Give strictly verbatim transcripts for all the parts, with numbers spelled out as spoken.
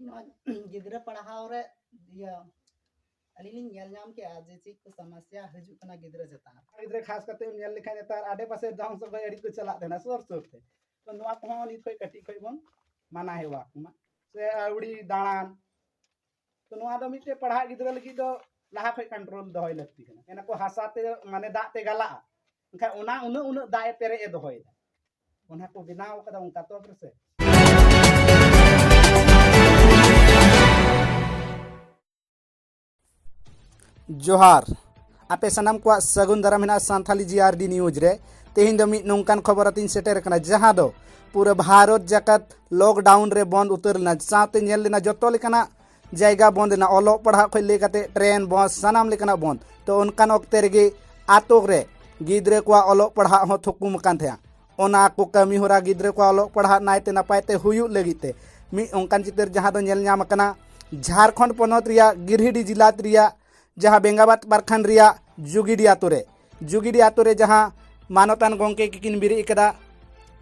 ᱱᱚᱣᱟ ᱜᱤᱫᱽᱨᱟᱹ ᱯᱟᱲᱦᱟᱣ ᱨᱮ ᱤᱭᱟᱹ ᱟᱹᱞᱤᱧ ᱞᱤᱧ ᱧᱮᱞ ᱧᱟᱢ ᱠᱮᱜᱼᱟ ᱡᱮ ᱪᱮᱫ ᱠᱚ ᱥᱚᱢᱚᱥᱥᱟ ᱦᱤᱡᱩᱜ ᱠᱟᱱᱟ ᱜᱤᱫᱽᱨᱟᱹ ᱪᱮᱛᱟᱱ ᱨᱮ᱾ ᱜᱤᱫᱽᱨᱟᱹ ᱠᱷᱟᱥ ᱠᱟᱛᱮ ᱧᱮᱞ ᱞᱮᱠᱷᱟᱱ ᱱᱮᱛᱟᱨ ᱟᱰᱮ ᱯᱟᱥᱮ ᱫᱚᱝ ᱥᱚᱜᱚᱭ ᱟᱹᱰᱤ ᱠᱚ ᱪᱟᱞᱟᱜ ᱛᱟᱦᱮᱱᱟ ᱥᱩᱨ ᱥᱩᱨ ᱛᱮ᱾ ᱛᱚ ᱱᱚᱣᱟ ᱠᱚᱦᱚᱸ ᱱᱤᱛ ᱠᱷᱚᱱ ᱠᱟᱹᱴᱤᱡ ᱠᱷᱚᱱ ᱵᱚᱱ ᱢᱟᱱᱟ ᱦᱮᱣᱟ ᱠᱚᱢᱟ, ᱥᱮ ᱟᱹᱣᱲᱤ ᱫᱟᱬᱟᱱ᱾ ᱛᱚ ᱱᱚᱣᱟ ᱫᱚ ᱢᱤᱫᱴᱮᱡ ᱯᱟᱲᱦᱟᱜ ᱜᱤᱫᱽᱨᱟᱹ ᱞᱟᱹᱜᱤᱫ ᱫᱚ ᱞᱟᱦᱟ ᱠᱷᱚᱱ ᱠᱚᱱᱴᱨᱳᱞ ᱫᱚᱦᱚᱭ ᱞᱟᱹᱠᱛᱤ ᱠᱟᱱᱟ᱾ ᱢᱮᱱᱟ ᱠᱚ ᱦᱟᱥᱟ ᱛᱮ ᱢᱟᱱᱮ ᱫᱟᱜ ᱛᱮ ᱜᱟᱞᱟᱜᱼᱟ, ᱮᱱᱠᱷᱟᱱ ᱚᱱᱟ ᱩᱱᱟᱹᱜ ᱩᱱᱟᱹᱜ ᱫᱟᱜ ᱮ ᱯᱮᱨᱮᱡ ᱮ ᱫᱚᱦᱚᱭᱮᱫᱟ᱾ ᱚᱱᱟ ᱠᱚ ᱵᱮᱱᱟᱣ ᱠᱟᱫᱟ ᱚᱱᱠᱟ ᱛᱚ ᱥᱮ᱾ ᱡᱚᱦᱟᱨ, ᱟᱯᱮ ᱥᱟᱱᱟᱢ ᱠᱚᱣᱟᱜ ᱥᱟᱹᱜᱩᱱ ᱫᱟᱨᱟᱢ ᱦᱮᱱᱟᱜᱼᱟ ᱥᱟᱱᱛᱷᱟᱞᱤ ᱡᱤ ᱟᱨ ᱰᱤ ᱱᱤᱭᱩᱡᱽ ᱨᱮ᱾ ᱛᱮᱦᱮᱧ ᱫᱚ ᱢᱤᱫ ᱱᱚᱝᱠᱟᱱ ᱠᱷᱚᱵᱚᱨ ᱟᱛᱮᱧ ᱥᱮᱴᱮᱨ ᱟᱠᱟᱱᱟ, ᱡᱟᱦᱟᱸ ᱫᱚ ᱯᱩᱨᱟᱹ ᱵᱷᱟᱨᱚᱛ ᱡᱟᱠᱟᱛ ᱞᱚᱠᱰᱟᱣᱩᱱ ᱨᱮ ᱵᱚᱱᱫ ᱩᱛᱟᱹᱨ ᱞᱮᱱᱟ᱾ ᱥᱟᱶᱛᱮ ᱧᱮᱞ ᱞᱮᱱᱟ ᱡᱚᱛᱚ ᱞᱮᱠᱟᱱᱟᱜ ᱡᱟᱭᱜᱟ ᱵᱚᱱᱫ ᱮᱱᱟ, ᱚᱞᱚᱜ ᱯᱟᱲᱦᱟᱜ ᱠᱷᱚᱱ ᱞᱟᱹᱭ ᱠᱟᱛᱮ ᱴᱨᱮᱱ, ᱵᱟᱥ, ᱥᱟᱱᱟᱢ ᱞᱮᱠᱟᱱᱟᱜ ᱵᱚᱱᱫ᱾ ᱛᱚ ᱚᱱᱠᱟᱱ ᱚᱠᱛᱮ ᱨᱮᱜᱮ ᱟᱛᱳ ᱨᱮ ᱜᱤᱫᱽᱨᱟᱹ ᱠᱚᱣᱟᱜ ᱚᱞᱚᱜ ᱯᱟᱲᱦᱟᱜ ᱦᱚᱸ ᱛᱷᱩᱠᱩᱢ ᱟᱠᱟᱱ ᱛᱟᱦᱮᱸᱜᱼᱟ᱾ ᱚᱱᱟ ᱠᱚ ᱠᱟᱹᱢᱤ ᱦᱚᱨᱟ ᱜᱤᱫᱽᱨᱟᱹ ᱠᱚᱣᱟᱜ ᱚᱞᱚᱜ ᱯᱟᱲᱦᱟᱜ ᱱᱟᱭᱛᱮ ᱱᱟᱯᱟᱭ ᱛᱮ ᱦᱩᱭᱩᱜ ᱞᱟᱹᱜᱤᱫ ᱛᱮ ᱢᱤᱫ ᱚᱱᱠᱟᱱ ᱪᱤᱛᱟᱹᱨ ᱡᱟᱦᱟᱸ ᱫᱚ ᱧᱮᱞ ᱧᱟᱢ ᱟᱠᱟᱱᱟ ᱡᱷᱟᱲᱠᱷᱚᱸᱰ ᱯᱚᱱᱚᱛ ᱨᱮᱭᱟᱜ ᱜᱤᱨᱤᱰᱤ ᱡᱮᱞᱟ ᱨᱮᱭᱟᱜ ᱡᱟᱦᱟᱸ ᱵᱮᱝᱜᱟᱵᱟᱫ ᱯᱨᱟᱠᱷᱚᱸᱰ ᱨᱮᱭᱟᱜ ᱡᱩᱜᱤᱰᱤ ᱟᱛᱳ ᱨᱮ, ᱡᱩᱜᱤᱰᱤ ᱟᱛᱳ ᱨᱮ ᱡᱟᱦᱟᱸ ᱢᱟᱱᱚᱛᱟᱱ ᱜᱚᱢᱠᱮ ᱠᱤᱱ ᱵᱮᱨᱮᱫ ᱟᱠᱟᱫᱟ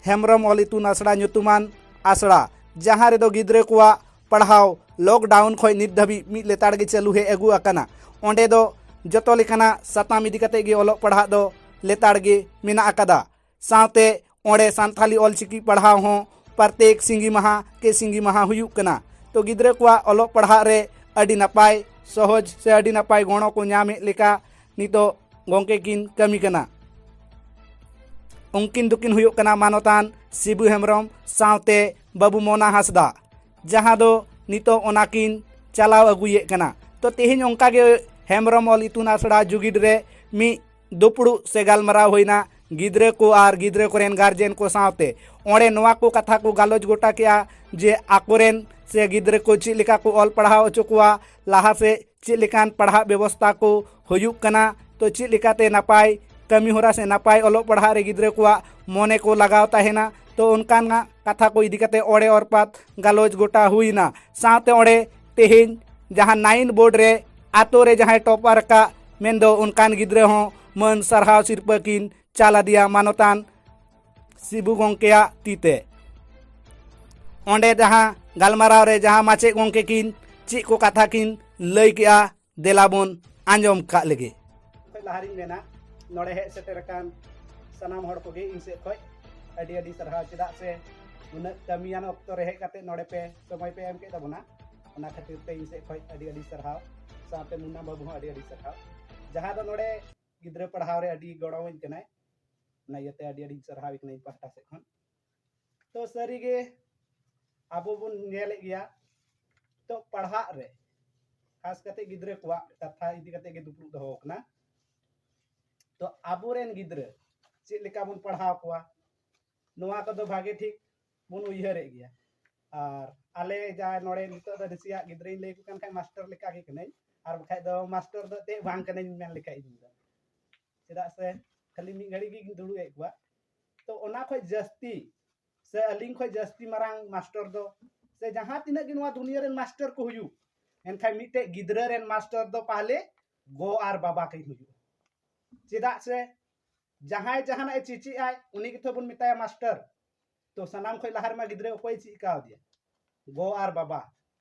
ᱦᱮᱢᱵᱨᱚᱢ ᱚᱞ ᱤᱛᱩᱱ ᱟᱥᱲᱟ ᱧᱩᱛᱩᱢᱟᱱ ᱟᱥᱲᱟ, ᱡᱟᱦᱟᱸ ᱨᱮᱫᱚ ᱜᱤᱫᱽᱨᱟᱹ ᱠᱚᱣᱟᱜ ᱯᱟᱲᱦᱟᱣ ᱞᱚᱠᱰᱟᱣᱩᱱ ᱠᱷᱚᱱ ᱱᱤᱛ ᱫᱷᱟᱹᱵᱤᱡ ᱢᱤᱫ ᱞᱮᱛᱟᱲ ᱜᱮ ᱪᱟᱹᱞᱩ ᱦᱮᱡ ᱟᱹᱜᱩ ᱟᱠᱟᱱᱟ᱾ ᱚᱸᱰᱮ ᱫᱚ ᱡᱚᱛᱚ ᱞᱮᱠᱟᱱᱟᱜ ᱥᱟᱛᱟᱢ ᱤᱫᱤ ᱠᱟᱛᱮ ᱜᱮ ᱚᱞᱚᱜ ᱯᱟᱲᱦᱟᱜ ᱫᱚ ᱞᱮᱛᱟᱲ ᱜᱮ ᱢᱮᱱᱟᱜ ᱟᱠᱟᱫᱟ᱾ ᱥᱟᱶᱛᱮ ᱚᱸᱰᱮ ᱥᱟᱱᱛᱷᱟᱞᱤ ᱚᱞᱪᱤᱠᱤ ᱯᱟᱲᱦᱟᱣ ᱦᱚᱸ ᱯᱨᱚᱛᱮᱠ ᱥᱤᱸᱜᱤ ᱢᱟᱦᱟ ᱠᱮ ᱥᱤᱸᱜᱤ ᱢᱟᱦᱟ ᱦᱩᱭᱩᱜ ᱠᱟᱱᱟ᱾ ᱛᱚ ᱜᱤᱫᱽᱨᱟᱹ ᱠᱚᱣᱟᱜ ᱚᱞᱚᱜ ᱯᱟᱲᱦᱟᱜ ᱨᱮ ᱟᱹᱰᱤ ᱱᱟᱯᱟᱭ ᱥᱚᱦᱚᱡᱽ ᱥᱮ ᱟᱹᱰᱤ ᱱᱟᱯᱟᱭ ᱜᱚᱲᱚ ᱠᱚ ᱧᱟᱢᱮᱫ ᱞᱮᱠᱟ ᱱᱤᱛᱚᱜ ᱜᱚᱢᱠᱮ ᱠᱤᱱ ᱠᱟᱹᱢᱤ ᱠᱟᱱᱟ᱾ ᱩᱱᱠᱤᱱ ᱫᱚᱠᱤᱱ ᱦᱩᱭᱩᱜ ᱠᱟᱱᱟ ᱢᱟᱱᱚᱛᱟᱱ ᱥᱤᱵᱩ ᱦᱮᱢᱵᱨᱚᱢ ᱥᱟᱶᱛᱮ ᱵᱟᱹᱵᱩ ᱢᱚᱱᱟ ᱦᱟᱸᱥᱫᱟ, ᱡᱟᱦᱟᱸ ᱫᱚ ᱱᱤᱛᱚᱜ ᱚᱱᱟ ᱠᱤᱱ ᱪᱟᱞᱟᱣ ᱟᱹᱜᱩᱭᱮᱫ ᱠᱟᱱᱟ᱾ ᱛᱚ ᱛᱮᱦᱮᱧ ᱚᱱᱠᱟ ᱜᱮ ᱦᱮᱢᱵᱨᱚᱢ ᱚᱞ ᱤᱛᱩᱱ ᱟᱥᱲᱟ ᱡᱩᱜᱤᱰ ᱨᱮ ᱢᱤᱫ ᱫᱩᱯᱲᱩᱵ ᱥᱮ ᱜᱟᱞᱢᱟᱨᱟᱣ ᱦᱩᱭᱱᱟ ᱜᱤᱫᱽᱨᱟᱹ ᱠᱚ ᱟᱨ ᱜᱤᱫᱽᱨᱟᱹ ᱠᱚᱨᱮᱱ ᱜᱟᱨᱡᱮᱱ ᱠᱚ ᱥᱟᱶᱛᱮ᱾ ᱚᱸᱰᱮ ᱱᱚᱣᱟ ᱠᱚ ᱠᱟᱛᱷᱟ ᱠᱚ ᱜᱟᱞᱚᱪ ᱜᱚᱴᱟ ᱠᱮᱜᱼᱟ ᱡᱮ ᱟᱠᱚᱨᱮᱱ ᱥᱮ ᱜᱤᱫᱽᱨᱟᱹ ᱠᱚ ᱪᱮᱫ ᱞᱮᱠᱟ ᱠᱚ ᱚᱞ ᱯᱟᱲᱦᱟᱣ ᱦᱚᱪᱚ ᱠᱚᱣᱟ, ᱞᱟᱦᱟ ᱥᱮᱫ ᱪᱮᱫ ᱞᱮᱠᱟᱱ ᱯᱟᱲᱦᱟᱜ ᱵᱮᱵᱚᱥᱛᱷᱟ ᱠᱚ ᱦᱩᱭᱩᱜ ᱠᱟᱱᱟ, ᱛᱚ ᱪᱮᱫ ᱞᱮᱠᱟᱛᱮ ᱱᱟᱯᱟᱭ ᱠᱟᱹᱢᱤ ᱦᱚᱨᱟ ᱥᱮ ᱱᱟᱯᱟᱭ ᱚᱞᱚᱜ ᱯᱟᱲᱦᱟᱜ ᱨᱮ ᱜᱤᱫᱽᱨᱟᱹ ᱠᱚᱣᱟᱜ ᱢᱚᱱᱮ ᱠᱚ ᱞᱟᱜᱟᱣ ᱛᱟᱦᱮᱱᱟ᱾ ᱛᱚ ᱚᱱᱠᱟᱱᱟᱜ ᱠᱟᱛᱷᱟ ᱠᱚ ᱤᱫᱤ ᱠᱟᱛᱮ ᱚᱲᱮ ᱚᱨᱯᱟᱛ ᱜᱟᱞᱚᱪ ᱜᱚᱴᱟ ᱦᱩᱭᱱᱟ᱾ ᱥᱟᱶᱛᱮ ᱚᱸᱰᱮ ᱛᱮᱦᱮᱧ ᱡᱟᱦᱟᱸ ᱱᱟᱭᱤᱱ ᱵᱳᱨᱰ ᱨᱮ ᱟᱛᱳ ᱨᱮ ᱡᱟᱦᱟᱸᱭ ᱴᱚᱯᱟᱨ ᱟᱠᱟᱫ, ᱢᱮᱱᱫᱚ ᱚᱱᱠᱟᱱ ᱜᱤᱫᱽᱨᱟᱹ ᱦᱚᱸ ᱢᱟᱹᱱ ᱥᱟᱨᱦᱟᱣ ᱥᱤᱨᱯᱟᱹ ᱠᱤᱱ ᱪᱟᱞ ᱟᱫᱮᱭᱟ ᱢᱟᱱᱚᱛᱟᱱ ᱥᱤᱵᱩ ᱜᱚᱢᱠᱮᱭᱟᱜ ᱛᱤ ᱛᱮ᱾ ᱚᱸᱰᱮ ᱡᱟᱦᱟᱸ ᱜᱟᱞᱢᱟᱨᱟᱣ ᱨᱮ ᱡᱟᱦᱟᱸ ᱢᱟᱪᱮᱫ ᱜᱚᱢᱠᱮ ᱠᱤᱱ ᱪᱮᱫ ᱠᱚ ᱠᱟᱛᱷᱟ ᱠᱤᱱ ᱞᱟᱹᱭ ᱠᱮᱜᱼᱟ, ᱫᱮᱞᱟ ᱵᱚᱱ ᱟᱸᱡᱚᱢ ᱠᱟᱜ ᱞᱮᱜᱮ᱾ ᱠᱷᱚᱱ ᱞᱟᱦᱟᱨᱤᱧ ᱢᱮᱱᱟ, ᱱᱚᱰᱮ ᱦᱮᱡ ᱥᱮᱴᱮᱨ ᱟᱠᱟᱱ ᱥᱟᱱᱟᱢ ᱦᱚᱲ ᱠᱚᱜᱮ ᱤᱧ ᱥᱮᱫ ᱠᱷᱚᱱ ᱟᱹᱰᱤ ᱟᱹᱰᱤ ᱥᱟᱨᱦᱟᱣ᱾ ᱪᱮᱫᱟᱜ ᱥᱮ ᱩᱱᱟᱹᱜ ᱠᱟᱹᱢᱤᱭᱟᱱ ᱚᱠᱛᱚ ᱨᱮ ᱦᱮᱡ ᱠᱟᱛᱮ ᱱᱚᱰᱮ ᱯᱮ ᱥᱚᱢᱚᱭ ᱯᱮ ᱮᱢ ᱠᱮᱫ ᱛᱟᱵᱚᱱᱟ, ᱚᱱᱟ ᱠᱷᱟᱹᱛᱤᱨ ᱛᱮ ᱤᱧ ᱥᱮᱫ ᱠᱷᱚᱱ ᱟᱹᱰᱤ ᱟᱹᱰᱤ ᱥᱟᱨᱦᱟᱣ᱾ ᱥᱟᱶᱛᱮ ᱢᱩᱱᱱᱟ ᱵᱟᱹᱵᱩ ᱦᱚᱸ ᱟᱹᱰᱤ ᱟᱹᱰᱤ ᱥᱟᱨᱦᱟᱣ, ᱡᱟᱦᱟᱸ ᱫᱚ ᱱᱚᱰᱮ ᱜᱤᱫᱽᱨᱟᱹ ᱯᱟᱲᱦᱟᱣ ᱨᱮ ᱟᱹᱰᱤ ᱜᱚᱲᱚᱣᱟᱹᱧ ᱠᱟᱱᱟᱭ᱾ ᱚᱱᱟ ᱤᱭᱟᱹᱛᱮ ᱟᱹᱰᱤ ᱟᱹᱰᱤ ᱥᱟᱨᱦᱟᱣ ᱠᱟᱱᱟ ᱤᱧ ᱯᱟᱦᱴᱟ ᱥᱮᱫ ᱠᱷᱚᱱ᱾ ᱛᱚ ᱥᱟᱹᱨᱤᱜᱮ ᱟᱵᱚ ᱵᱚᱱ ᱧᱮᱞᱮᱫ ᱜᱮᱭᱟ, ᱛᱚ ᱯᱟᱲᱦᱟᱜ ᱨᱮ ᱠᱷᱟᱥ ᱠᱟᱛᱮ ᱜᱤᱫᱽᱨᱟᱹ ᱠᱚᱣᱟᱜ ᱠᱟᱛᱷᱟ ᱤᱫᱤ ᱠᱟᱛᱮ ᱜᱮ ᱫᱩᱯᱲᱩᱵ ᱫᱚᱦᱚ ᱟᱠᱟᱱᱟ᱾ ᱛᱚ ᱟᱵᱚᱨᱮᱱ ᱜᱤᱫᱽᱨᱟᱹ ᱪᱮᱫ ᱞᱮᱠᱟ ᱵᱚᱱ ᱯᱟᱲᱦᱟᱣ ᱠᱚᱣᱟ, ᱱᱚᱣᱟ ᱠᱚᱫᱚ ᱵᱷᱟᱜᱮ ᱴᱷᱤᱠ ᱵᱚᱱ ᱩᱭᱦᱟᱹᱨᱮᱫ ᱜᱮᱭᱟ᱾ ᱟᱨ ᱟᱞᱮ ᱡᱟ ᱱᱚᱰᱮ ᱱᱤᱛᱚᱜ ᱫᱚ ᱱᱟᱥᱮᱭᱟᱜ ᱜᱤᱫᱽᱨᱟᱹᱧ ᱞᱟᱹᱭ ᱟᱠᱚ ᱠᱟᱱ ᱠᱷᱟᱡ ᱢᱟᱥᱴᱟᱨ ᱞᱮᱠᱟ ᱜᱮ ᱠᱟᱹᱱᱟᱹᱧ, ᱟᱨ ᱵᱟᱠᱷᱟᱡ ᱫᱚ ᱢᱟᱥᱴᱟᱨ ᱫᱚ ᱮᱱᱛᱮᱫ ᱵᱟᱝ ᱠᱟᱹᱱᱟᱹᱧ ᱢᱮᱱ ᱞᱮᱠᱷᱟᱡ ᱤᱧ ᱫᱚ᱾ ᱪᱮᱫᱟᱜ ᱥᱮ ᱠᱷᱟᱹᱞᱤ ᱢᱤᱫ ᱜᱷᱟᱹᱲᱤᱡ ᱜᱤᱧ ᱫᱩᱲᱩᱵ ᱮᱫ ᱠᱚᱣᱟ᱾ ᱛᱚ ᱚᱱᱟ ᱠᱷᱚᱡ ᱡᱟᱹᱥᱛᱤ ᱥᱮ ᱟᱹᱞᱤᱧ ᱠᱷᱚᱡ ᱡᱟᱹᱥᱛᱤ ᱢᱟᱨᱟᱝ ᱢᱟᱥᱴᱟᱨ ᱫᱚ, ᱥᱮ ᱡᱟᱦᱟᱸ ᱛᱤᱱᱟᱹᱜ ᱜᱮ ᱱᱚᱣᱟ ᱫᱩᱱᱤᱭᱟᱹ ᱨᱮᱱ ᱢᱟᱥᱴᱟᱨ ᱠᱚ ᱦᱩᱭᱩᱜ, ᱮᱱᱠᱷᱟᱱ ᱢᱤᱫᱴᱮᱡ ᱜᱤᱫᱽᱨᱟᱹ ᱨᱮᱱ ᱢᱟᱥᱴᱟᱨ ᱫᱚ ᱯᱟᱦᱞᱮ ᱜᱚ ᱟᱨ ᱵᱟᱵᱟ ᱠᱤᱱ ᱦᱩᱭᱩᱜᱼᱟ᱾ ᱪᱮᱫᱟᱜ ᱥᱮ ᱡᱟᱦᱟᱸᱭ ᱡᱟᱦᱟᱱᱟᱜ ᱮ ᱪᱮᱪᱮᱫ ᱟᱭ, ᱩᱱᱤ ᱜᱮᱛᱚ ᱵᱚᱱ ᱢᱮᱛᱟᱭᱟ ᱢᱟᱥᱴᱟᱨ᱾ ᱛᱚ ᱥᱟᱱᱟᱢ ᱠᱷᱚᱡ ᱞᱟᱦᱟ ᱨᱮᱢᱟ ᱜᱤᱫᱽᱨᱟᱹ ᱚᱠᱚᱭ ᱪᱮᱫ ᱠᱟᱣᱫᱮᱭᱟ? ᱜᱚ ᱟᱨ ᱵᱟᱵᱟ᱾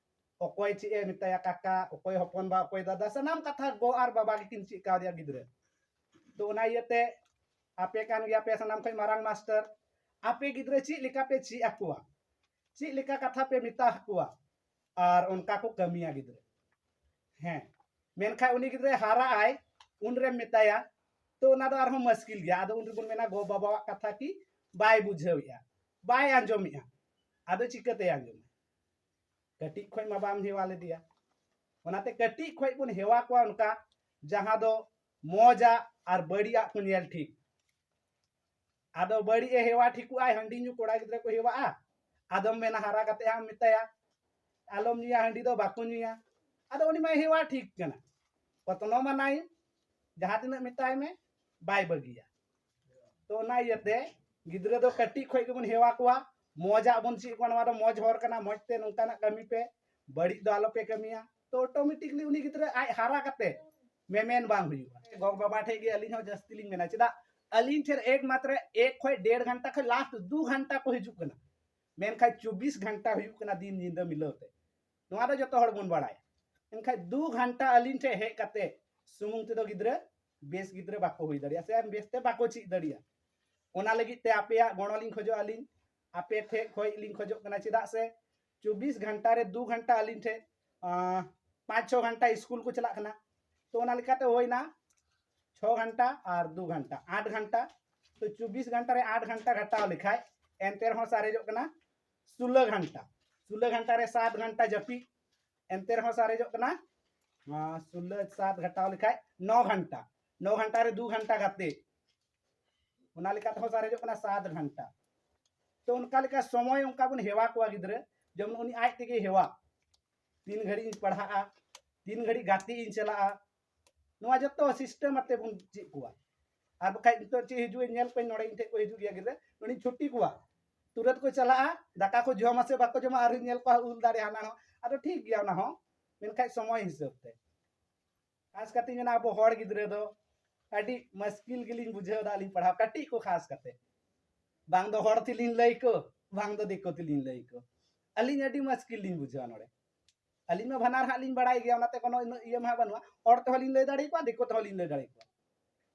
ᱚᱠᱚᱭ ᱪᱮᱫ ᱮ ᱢᱮᱛᱟᱭᱟ ᱠᱟᱠᱟ, ᱚᱠᱚᱭ ᱦᱚᱯᱚᱱ ᱵᱟ, ᱚᱠᱚᱭ ᱫᱟᱫᱟ, ᱥᱟᱱᱟᱢ ᱠᱟᱛᱷᱟ ᱜᱚ ᱟᱨ ᱵᱟᱵᱟ ᱜᱮᱠᱤᱱ ᱪᱮᱫ ᱠᱟᱣᱫᱮᱭᱟ ᱜᱤᱫᱽᱨᱟᱹ᱾ ᱛᱚ ᱚᱱᱟ ᱤᱭᱟᱹᱛᱮ ᱟᱯᱮ ᱠᱟᱱ ᱜᱮᱭᱟ ᱯᱮ ᱥᱟᱱᱟᱢ ᱠᱷᱚᱡ ᱢᱟᱨᱟᱝ ᱢᱟᱥᱴᱟᱨ᱾ ᱟᱯᱮ ᱜᱤᱫᱽᱨᱟᱹ ᱪᱮᱫ ᱞᱮᱠᱟ ᱯᱮ ᱪᱮᱫ ᱟᱠᱚᱣᱟ, ᱪᱮᱫ ᱞᱮᱠᱟ ᱠᱟᱛᱷᱟ ᱯᱮ ᱢᱮᱛᱟ ᱟᱠᱚᱣᱟ, ᱟᱨ ᱚᱱᱠᱟ ᱠᱚ ᱠᱟᱹᱢᱤᱭᱟ ᱜᱤᱫᱽᱨᱟᱹ᱾ ᱦᱮᱸ, ᱢᱮᱱᱠᱷᱟᱱ ᱩᱱᱤ ᱜᱤᱫᱽᱨᱟᱹ ᱦᱟᱨᱟᱜ ᱟᱭ, ᱩᱱᱨᱮᱢ ᱢᱮᱛᱟᱭᱟ, ᱛᱚ ᱚᱱᱟ ᱫᱚ ᱟᱨᱦᱚᱸ ᱢᱩᱥᱠᱤᱞ ᱜᱮᱭᱟ᱾ ᱟᱫᱚ ᱩᱱ ᱨᱮᱵᱚᱱ ᱢᱮᱱᱟ ᱜᱚ ᱵᱟᱵᱟᱣᱟᱜ ᱠᱟᱛᱷᱟ ᱠᱤ ᱵᱟᱭ ᱵᱩᱡᱷᱟᱹᱣᱮᱫᱼᱟ, ᱵᱟᱭ ᱟᱸᱡᱚᱢᱮᱫᱼᱟ, ᱟᱫᱚ ᱪᱤᱠᱟᱹᱛᱮᱭ ᱟᱸᱡᱚᱢᱟ? ᱠᱟᱹᱴᱤᱡ ᱠᱷᱚᱡ ᱢᱟ ᱵᱟᱢ ᱦᱮᱣᱟ ᱞᱮᱫᱮᱭᱟ᱾ ᱚᱱᱟᱛᱮ ᱠᱟᱹᱴᱤᱡ ᱠᱷᱚᱡ ᱵᱚᱱ ᱦᱮᱣᱟ ᱠᱚᱣᱟ ᱚᱱᱠᱟ, ᱡᱟᱦᱟᱸ ᱫᱚ ᱢᱚᱡᱟᱜ ᱟᱨ ᱵᱟᱹᱲᱤᱡᱟᱜ ᱠᱚ ᱧᱮᱞ ᱴᱷᱤᱠ᱾ ᱟᱫᱚ ᱵᱟᱹᱲᱤᱡ ᱮ ᱦᱮᱣᱟ ᱴᱷᱤᱠᱚᱜ ᱟᱭ, ᱦᱟᱺᱰᱤ ᱧᱩ ᱠᱚᱲᱟ ᱜᱤᱫᱽᱨᱟᱹ ᱠᱚ ᱦᱮᱣᱟᱜᱼᱟ᱾ ᱟᱫᱚᱢ ᱢᱮᱱᱟ ᱦᱟᱨᱟ ᱠᱟᱛᱮ ᱦᱟᱸᱜ ᱮᱢ ᱢᱮᱛᱟᱭᱟ, ᱟᱞᱚᱢ ᱧᱩᱭᱟ, ᱦᱟᱺᱰᱤ ᱫᱚ ᱵᱟᱠᱚ ᱧᱩᱭᱟ᱾ ᱟᱫᱚ ᱩᱱᱤ ᱢᱟᱭ ᱦᱮᱣᱟ ᱴᱷᱤᱠ ᱠᱟᱱᱟ, ᱠᱚᱛᱱᱚ ᱢᱟᱱᱟᱭᱮᱢ, ᱡᱟᱦᱟᱸ ᱛᱤᱱᱟᱹᱜ ᱢᱮᱛᱟᱭ ᱢᱮ ᱵᱟᱭ ᱵᱟᱹᱜᱤᱭᱟ᱾ ᱛᱚ ᱚᱱᱟ ᱤᱭᱟᱹᱛᱮ ᱜᱤᱫᱽᱨᱟᱹ ᱫᱚ ᱠᱟᱹᱴᱤᱡ ᱠᱷᱚᱡ ᱜᱮᱵᱚᱱ ᱦᱮᱣᱟ ᱠᱚᱣᱟ, ᱢᱚᱡᱟᱜ ᱵᱚᱱ ᱪᱮᱫ ᱠᱚᱣᱟ, ᱱᱚᱣᱟ ᱫᱚ ᱢᱚᱡᱽ ᱦᱚᱨ ᱠᱟᱱᱟ, ᱢᱚᱡᱽ ᱛᱮ ᱱᱚᱝᱠᱟᱱᱟᱜ ᱠᱟᱹᱢᱤ ᱯᱮ, ᱵᱟᱹᱲᱤᱡ ᱫᱚ ᱟᱞᱚᱯᱮ ᱠᱟᱹᱢᱤᱭᱟ᱾ ᱛᱚ ᱚᱴᱳᱢᱮᱴᱤᱠᱞᱤ ᱩᱱᱤ ᱜᱤᱫᱽᱨᱟᱹ ᱟᱡ ᱦᱟᱨᱟ ᱠᱟᱛᱮ ᱢᱮᱢᱮᱱ ᱵᱟᱝ ᱦᱩᱭᱩᱜᱼᱟ᱾ ᱜᱚ ᱵᱟᱵᱟ ᱴᱷᱮᱡ ᱜᱮ ᱟᱹᱞᱤᱧ ᱦᱚᱸ ᱡᱟᱹᱥᱛᱤ ᱞᱤᱧ ᱢᱮᱱᱟ, ᱪᱮᱫᱟᱜ ᱟᱹᱞᱤᱧ ᱴᱷᱮᱱ ᱮᱠ ᱢᱟᱛᱨᱚ ᱮᱠ ᱠᱷᱚᱡ ᱰᱮᱲ ᱜᱷᱚᱱᱴᱟ ᱠᱷᱚᱡ ᱞᱟᱥᱴ ᱫᱩ ᱜᱷᱚᱱᱴᱟ ᱠᱚ ᱦᱤᱡᱩᱜ ᱠᱟᱱᱟ᱾ ᱢᱮᱱᱠᱷᱟᱱ ᱪᱚᱵᱵᱤᱥ ᱜᱷᱚᱱᱴᱟ ᱦᱩᱭᱩᱜ ᱠᱟᱱᱟ ᱫᱤᱱ ᱧᱤᱫᱟᱹ ᱢᱤᱞᱟᱹᱣ ᱛᱮ᱾ ᱱᱚᱣᱟ ᱫᱚ ᱡᱚᱛᱚ ᱦᱚᱲ ᱵᱚᱱ ᱵᱟᱲᱟᱭᱟ᱾ ᱢᱮᱱᱠᱷᱟᱱ ᱫᱩ ᱜᱷᱚᱱᱴᱟ ᱟᱹᱞᱤᱧ ᱴᱷᱮᱱ ᱦᱮᱡ ᱠᱟᱛᱮ ᱥᱩᱢᱩᱝ ᱛᱮᱫᱚ ᱜᱤᱫᱽᱨᱟᱹ ᱵᱮᱥ ᱜᱤᱫᱽᱨᱟᱹ ᱵᱟᱠᱚ ᱦᱩᱭ ᱫᱟᱲᱮᱭᱟᱜᱼᱟ ᱥᱮ ᱵᱮᱥᱛᱮ ᱵᱟᱠᱚ ᱪᱮᱫ ᱫᱟᱲᱮᱭᱟᱜᱼᱟ᱾ ᱚᱱᱟ ᱞᱟᱹᱜᱤᱫ ᱛᱮ ᱟᱯᱮᱭᱟᱜ ᱜᱚᱲᱚ ᱞᱤᱧ ᱠᱷᱚᱡᱚᱜᱼᱟ, ᱟᱹᱞᱤᱧ ᱟᱯᱮ ᱴᱷᱮᱱ ᱠᱷᱚᱡ ᱞᱤᱧ ᱠᱷᱚᱡᱚᱜ ᱠᱟᱱᱟ᱾ ᱪᱮᱫᱟᱜ ᱥᱮ ᱪᱚᱵᱵᱤᱥ ᱜᱷᱚᱱᱴᱟ ᱨᱮ ᱫᱩ ᱜᱷᱚᱱᱴᱟ ᱟᱹᱞᱤᱧ ᱴᱷᱮᱱ, ᱟᱸ, ᱯᱟᱸᱪ ᱪᱷᱚ ᱜᱷᱚᱱᱴᱟ ᱥᱠᱩᱞ ᱠᱚ ᱪᱟᱞᱟᱜ ᱠᱟᱱᱟ, ᱛᱚ ᱚᱱᱟ ᱞᱮᱠᱟᱛᱮ ᱦᱩᱭᱱᱟ ᱪᱷᱚ ᱜᱷᱚᱱᱴᱟ ᱟᱨ ᱫᱩ ᱜᱷᱚᱱᱴᱟ, ᱟᱴ ᱜᱷᱚᱱᱴᱟ᱾ ᱛᱚ ᱪᱚᱵᱵᱤᱥ ᱜᱷᱚᱱᱴᱟ ᱨᱮ ᱟᱴ ᱜᱷᱚᱱᱴᱟ ᱜᱷᱟᱴᱟᱣ ᱞᱮᱠᱷᱟᱡ ᱮᱱᱛᱮ ᱨᱮᱦᱚᱸ ᱥᱟᱨᱮᱡᱚᱜ ᱠᱟᱱᱟ ᱥᱳᱞᱳ ᱜᱷᱚᱱᱴᱟ᱾ ᱥᱳᱞᱳ ᱜᱷᱚᱱᱴᱟ ᱨᱮ ᱥᱟᱛ ᱜᱷᱚᱱᱴᱟ ᱡᱟᱹᱯᱤᱫ, ᱮᱱᱛᱮ ᱨᱮᱦᱚᱸ ᱥᱟᱨᱮᱡᱚᱜ ᱠᱟᱱᱟ, ᱟᱸ, ᱥᱳᱞᱳ ᱥᱟᱛ ᱜᱷᱟᱴᱟᱣ ᱞᱮᱠᱷᱟᱡ ᱱᱚ ᱜᱷᱚᱱᱴᱟ᱾ ᱱᱚ ᱜᱷᱚᱱᱴᱟ ᱨᱮ ᱫᱩ ᱜᱷᱚᱱᱴᱟ ᱜᱟᱛᱮ, ᱚᱱᱟ ᱞᱮᱠᱟ ᱛᱮᱦᱚᱸ ᱥᱟᱨᱮᱡᱚᱜ ᱠᱟᱱᱟ ᱥᱟᱛ ᱜᱷᱚᱱᱴᱟ᱾ ᱛᱚ ᱚᱱᱠᱟ ᱞᱮᱠᱟ ᱥᱚᱢᱚᱭ ᱚᱱᱠᱟ ᱵᱚᱱ ᱦᱮᱣᱟ ᱠᱚᱣᱟ ᱜᱤᱫᱽᱨᱟᱹ, ᱡᱮᱢᱚᱱ ᱩᱱᱤ ᱟᱡ ᱛᱮᱜᱮ ᱦᱮᱣᱟ, ᱛᱤᱱ ᱜᱷᱟᱹᱲᱤᱡ ᱤᱧ ᱯᱟᱲᱦᱟᱜᱼᱟ, ᱛᱤᱱ ᱜᱷᱟᱹᱲᱤᱡ ᱜᱟᱛᱮᱜ ᱤᱧ ᱪᱟᱞᱟᱜᱼᱟ, ᱱᱚᱣᱟ ᱡᱚᱛᱚ ᱥᱤᱥᱴᱮᱢ ᱟᱛᱮ ᱵᱚᱱ ᱪᱮᱫ ᱠᱚᱣᱟ᱾ ᱟᱨ ᱵᱟᱠᱷᱟᱡ ᱱᱤᱛᱚᱜ ᱪᱮᱫ ᱦᱤᱡᱩᱜᱼᱟ, ᱧᱮᱞ ᱠᱚᱣᱟᱧ ᱱᱚᱰᱮ ᱤᱧ ᱴᱷᱮᱡ ᱠᱚ ᱦᱤᱡᱩᱜ ᱜᱮᱭᱟ ᱜᱤᱫᱽᱨᱟᱹ, ᱱᱚᱰᱮᱧ ᱪᱷᱩᱴᱤ ᱠᱚᱣᱟ, ᱛᱩᱨᱟᱹᱛ ᱠᱚ ᱪᱟᱞᱟᱜᱼᱟ, ᱫᱟᱠᱟ ᱠᱚ ᱡᱚᱢᱟ ᱥᱮ ᱵᱟᱠᱚ ᱡᱚᱢᱟ, ᱟᱨᱦᱚᱸᱧ ᱧᱮᱞ ᱠᱚᱣᱟ ᱩᱞ ᱫᱟᱨᱮ ᱦᱟᱱᱟ ᱱᱚᱣᱟ᱾ ᱟᱫᱚ ᱴᱷᱤᱠ ᱜᱮᱭᱟ ᱚᱱᱟ ᱦᱚᱸ, ᱢᱮᱱᱠᱷᱟᱡ ᱥᱚᱢᱚᱭ ᱦᱤᱥᱟᱹᱵ ᱛᱮ᱾ ᱠᱷᱟᱥ ᱠᱟᱛᱮ ᱢᱮᱱᱟ ᱟᱵᱚ ᱦᱚᱲ ᱜᱤᱫᱽᱨᱟᱹ ᱫᱚ ᱟᱹᱰᱤ ᱢᱩᱥᱠᱤᱞ ᱜᱮᱞᱤᱧ ᱵᱩᱡᱷᱟᱹᱣ ᱮᱫᱟ ᱟᱹᱞᱤᱧ ᱯᱟᱲᱦᱟᱣ, ᱠᱟᱹᱴᱤᱡ ᱠᱚ ᱠᱷᱟᱥ ᱠᱟᱛᱮ᱾ ᱵᱟᱝ ᱫᱚ ᱦᱚᱲ ᱛᱮᱞᱤᱧ ᱞᱟᱹᱭ ᱠᱚ, ᱵᱟᱝ ᱫᱚ ᱫᱤᱠᱩ ᱛᱮᱞᱤᱧ ᱞᱟᱹᱭ ᱠᱚ᱾ ᱟᱹᱞᱤᱧ ᱟᱹᱰᱤ ᱢᱩᱥᱠᱤᱞ ᱞᱤᱧ ᱵᱩᱡᱷᱟᱹᱣᱟ ᱱᱚᱰᱮ᱾ ᱟᱹᱞᱤᱧ ᱢᱟ ᱵᱟᱱᱟᱨ ᱦᱟᱸᱜ ᱞᱤᱧ ᱵᱟᱲᱟᱭ ᱜᱮᱭᱟ, ᱚᱱᱟᱛᱮ ᱠᱳᱱᱳ ᱩᱱᱟᱹᱜ ᱤᱭᱟᱹ ᱢᱟ ᱦᱟᱸᱜ ᱵᱟᱹᱱᱩᱜᱼᱟ᱾ ᱦᱚᱲ ᱛᱮᱦᱚᱸ ᱞᱤᱧ ᱞᱟᱹᱭ ᱫᱟᱲᱮ ᱟᱠᱚᱣᱟ, ᱫᱤᱠᱩ ᱛᱮᱦᱚᱸ ᱞᱤᱧ ᱞᱟᱹᱭ ᱫᱟᱲᱮ ᱟᱠᱚᱣᱟ᱾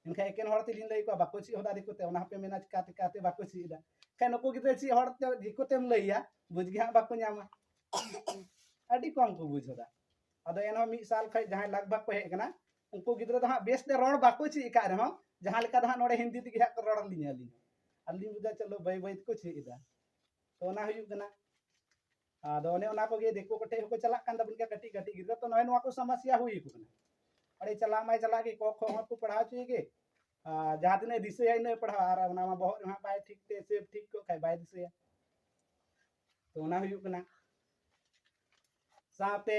ᱢᱮᱱᱠᱷᱟᱱ ᱮᱠᱮᱱ ᱦᱚᱲ ᱛᱮᱞᱤᱧ ᱞᱟᱹᱭ ᱟᱠᱚᱣᱟ, ᱵᱟᱠᱚ ᱪᱮᱫ ᱦᱚᱫᱟ ᱫᱤᱠᱩ ᱛᱮ, ᱚᱱᱟ ᱦᱚᱸᱯᱮ ᱢᱮᱱᱟ ᱪᱤᱠᱟᱹᱛᱮ, ᱪᱤᱠᱟᱹᱛᱮ ᱵᱟᱠᱚ ᱪᱮᱫ ᱮᱫᱟ᱾ ᱠᱷᱟᱱ ᱱᱩᱠᱩ ᱜᱤᱫᱽᱨᱟᱹ ᱪᱮᱫ ᱦᱚᱲ ᱛᱮ ᱫᱤᱠᱩ ᱛᱮᱢ ᱞᱟᱹᱭᱟ, ᱵᱩᱡᱽ ᱜᱮ ᱦᱟᱸᱜ ᱵᱟᱠᱚ ᱧᱟᱢᱟ᱾ ᱟᱹᱰᱤ ᱠᱚᱢ ᱠᱚ ᱵᱩᱡᱽ ᱦᱚᱫᱟ᱾ ᱟᱫᱚ ᱮᱱᱦᱚᱸ ᱢᱤᱫ ᱥᱟᱞ ᱠᱷᱚᱱ ᱡᱟᱦᱟᱸᱭ ᱞᱟᱜᱽ ᱵᱷᱟᱜᱽ ᱠᱚ ᱦᱮᱡ ᱟᱠᱟᱱᱟ, ᱩᱱᱠᱩ ᱜᱤᱫᱽᱨᱟᱹ ᱫᱚ ᱦᱟᱸᱜ ᱵᱮᱥ ᱛᱮ ᱨᱚᱲ ᱵᱟᱠᱚ ᱪᱮᱫ ᱟᱠᱟᱫ ᱨᱮᱦᱚᱸ, ᱡᱟᱦᱟᱸ ᱞᱮᱠᱟ ᱫᱚ ᱦᱟᱸᱜ ᱱᱚᱰᱮ ᱦᱤᱱᱫᱤ ᱛᱮᱜᱮ ᱦᱟᱸᱜ ᱠᱚ ᱨᱚᱲ ᱟᱹᱞᱤᱧᱟ ᱟᱹᱞᱤᱧ᱾ ᱟᱨ ᱞᱤᱧ ᱵᱩᱡᱟ ᱪᱚᱞᱚ ᱵᱟᱹᱭ ᱵᱟᱹᱭ ᱛᱮᱠᱚ ᱪᱮᱫ ᱮᱫᱟ᱾ ᱛᱚ ᱚᱱᱟ ᱦᱩᱭᱩᱜ ᱠᱟᱱᱟ᱾ ᱟᱫᱚ ᱚᱱᱮ ᱚᱱᱟ ᱠᱚᱜᱮ ᱫᱤᱠᱩ ᱠᱚᱴᱷᱮᱡ ᱦᱚᱸᱠᱚ ᱪᱟᱞᱟᱜ ᱠᱟᱱ ᱛᱟᱵᱚᱱ ᱜᱮᱭᱟ ᱠᱟᱹᱴᱤᱡ ᱠᱟᱹᱴᱤᱡ ᱜᱤᱫᱽᱨᱟᱹ᱾ ᱛᱚ ᱱᱚᱜᱼᱚᱭ ᱱᱚᱣᱟ ᱠᱚ ᱥᱚᱢᱚᱥᱥᱟ ᱦᱩᱭ ᱟᱠᱚ ᱠᱟᱱᱟ᱾ ᱚᱸᱰᱮ ᱪᱟᱞᱟᱣ ᱢᱟᱭ ᱪᱟᱞᱟᱜ ᱜᱮ, ᱠᱚ ᱠᱷᱚ ᱦᱚᱸ ᱠᱚ ᱯᱟᱲᱦᱟᱣ ᱦᱚᱪᱚᱭᱮ ᱜᱮ᱾ ᱟᱨ ᱡᱟᱦᱟᱸ ᱛᱤᱱᱟᱹᱜ ᱫᱤᱥᱟᱹᱭᱟ ᱤᱱᱟᱹᱜ ᱯᱟᱲᱦᱟᱣ, ᱟᱨ ᱚᱱᱟ ᱢᱟ ᱵᱚᱦᱚᱜ ᱨᱮᱦᱟᱸᱜ ᱵᱟᱭ ᱴᱷᱤᱠ ᱛᱮ ᱥᱮ ᱴᱷᱤᱠ ᱠᱚᱜ ᱠᱷᱟᱡ ᱵᱟᱭ ᱫᱤᱥᱟᱹᱭᱟ᱾ ᱛᱚ ᱚᱱᱟ ᱦᱩᱭᱩᱜ ᱠᱟᱱᱟ᱾ ᱥᱟᱶᱛᱮ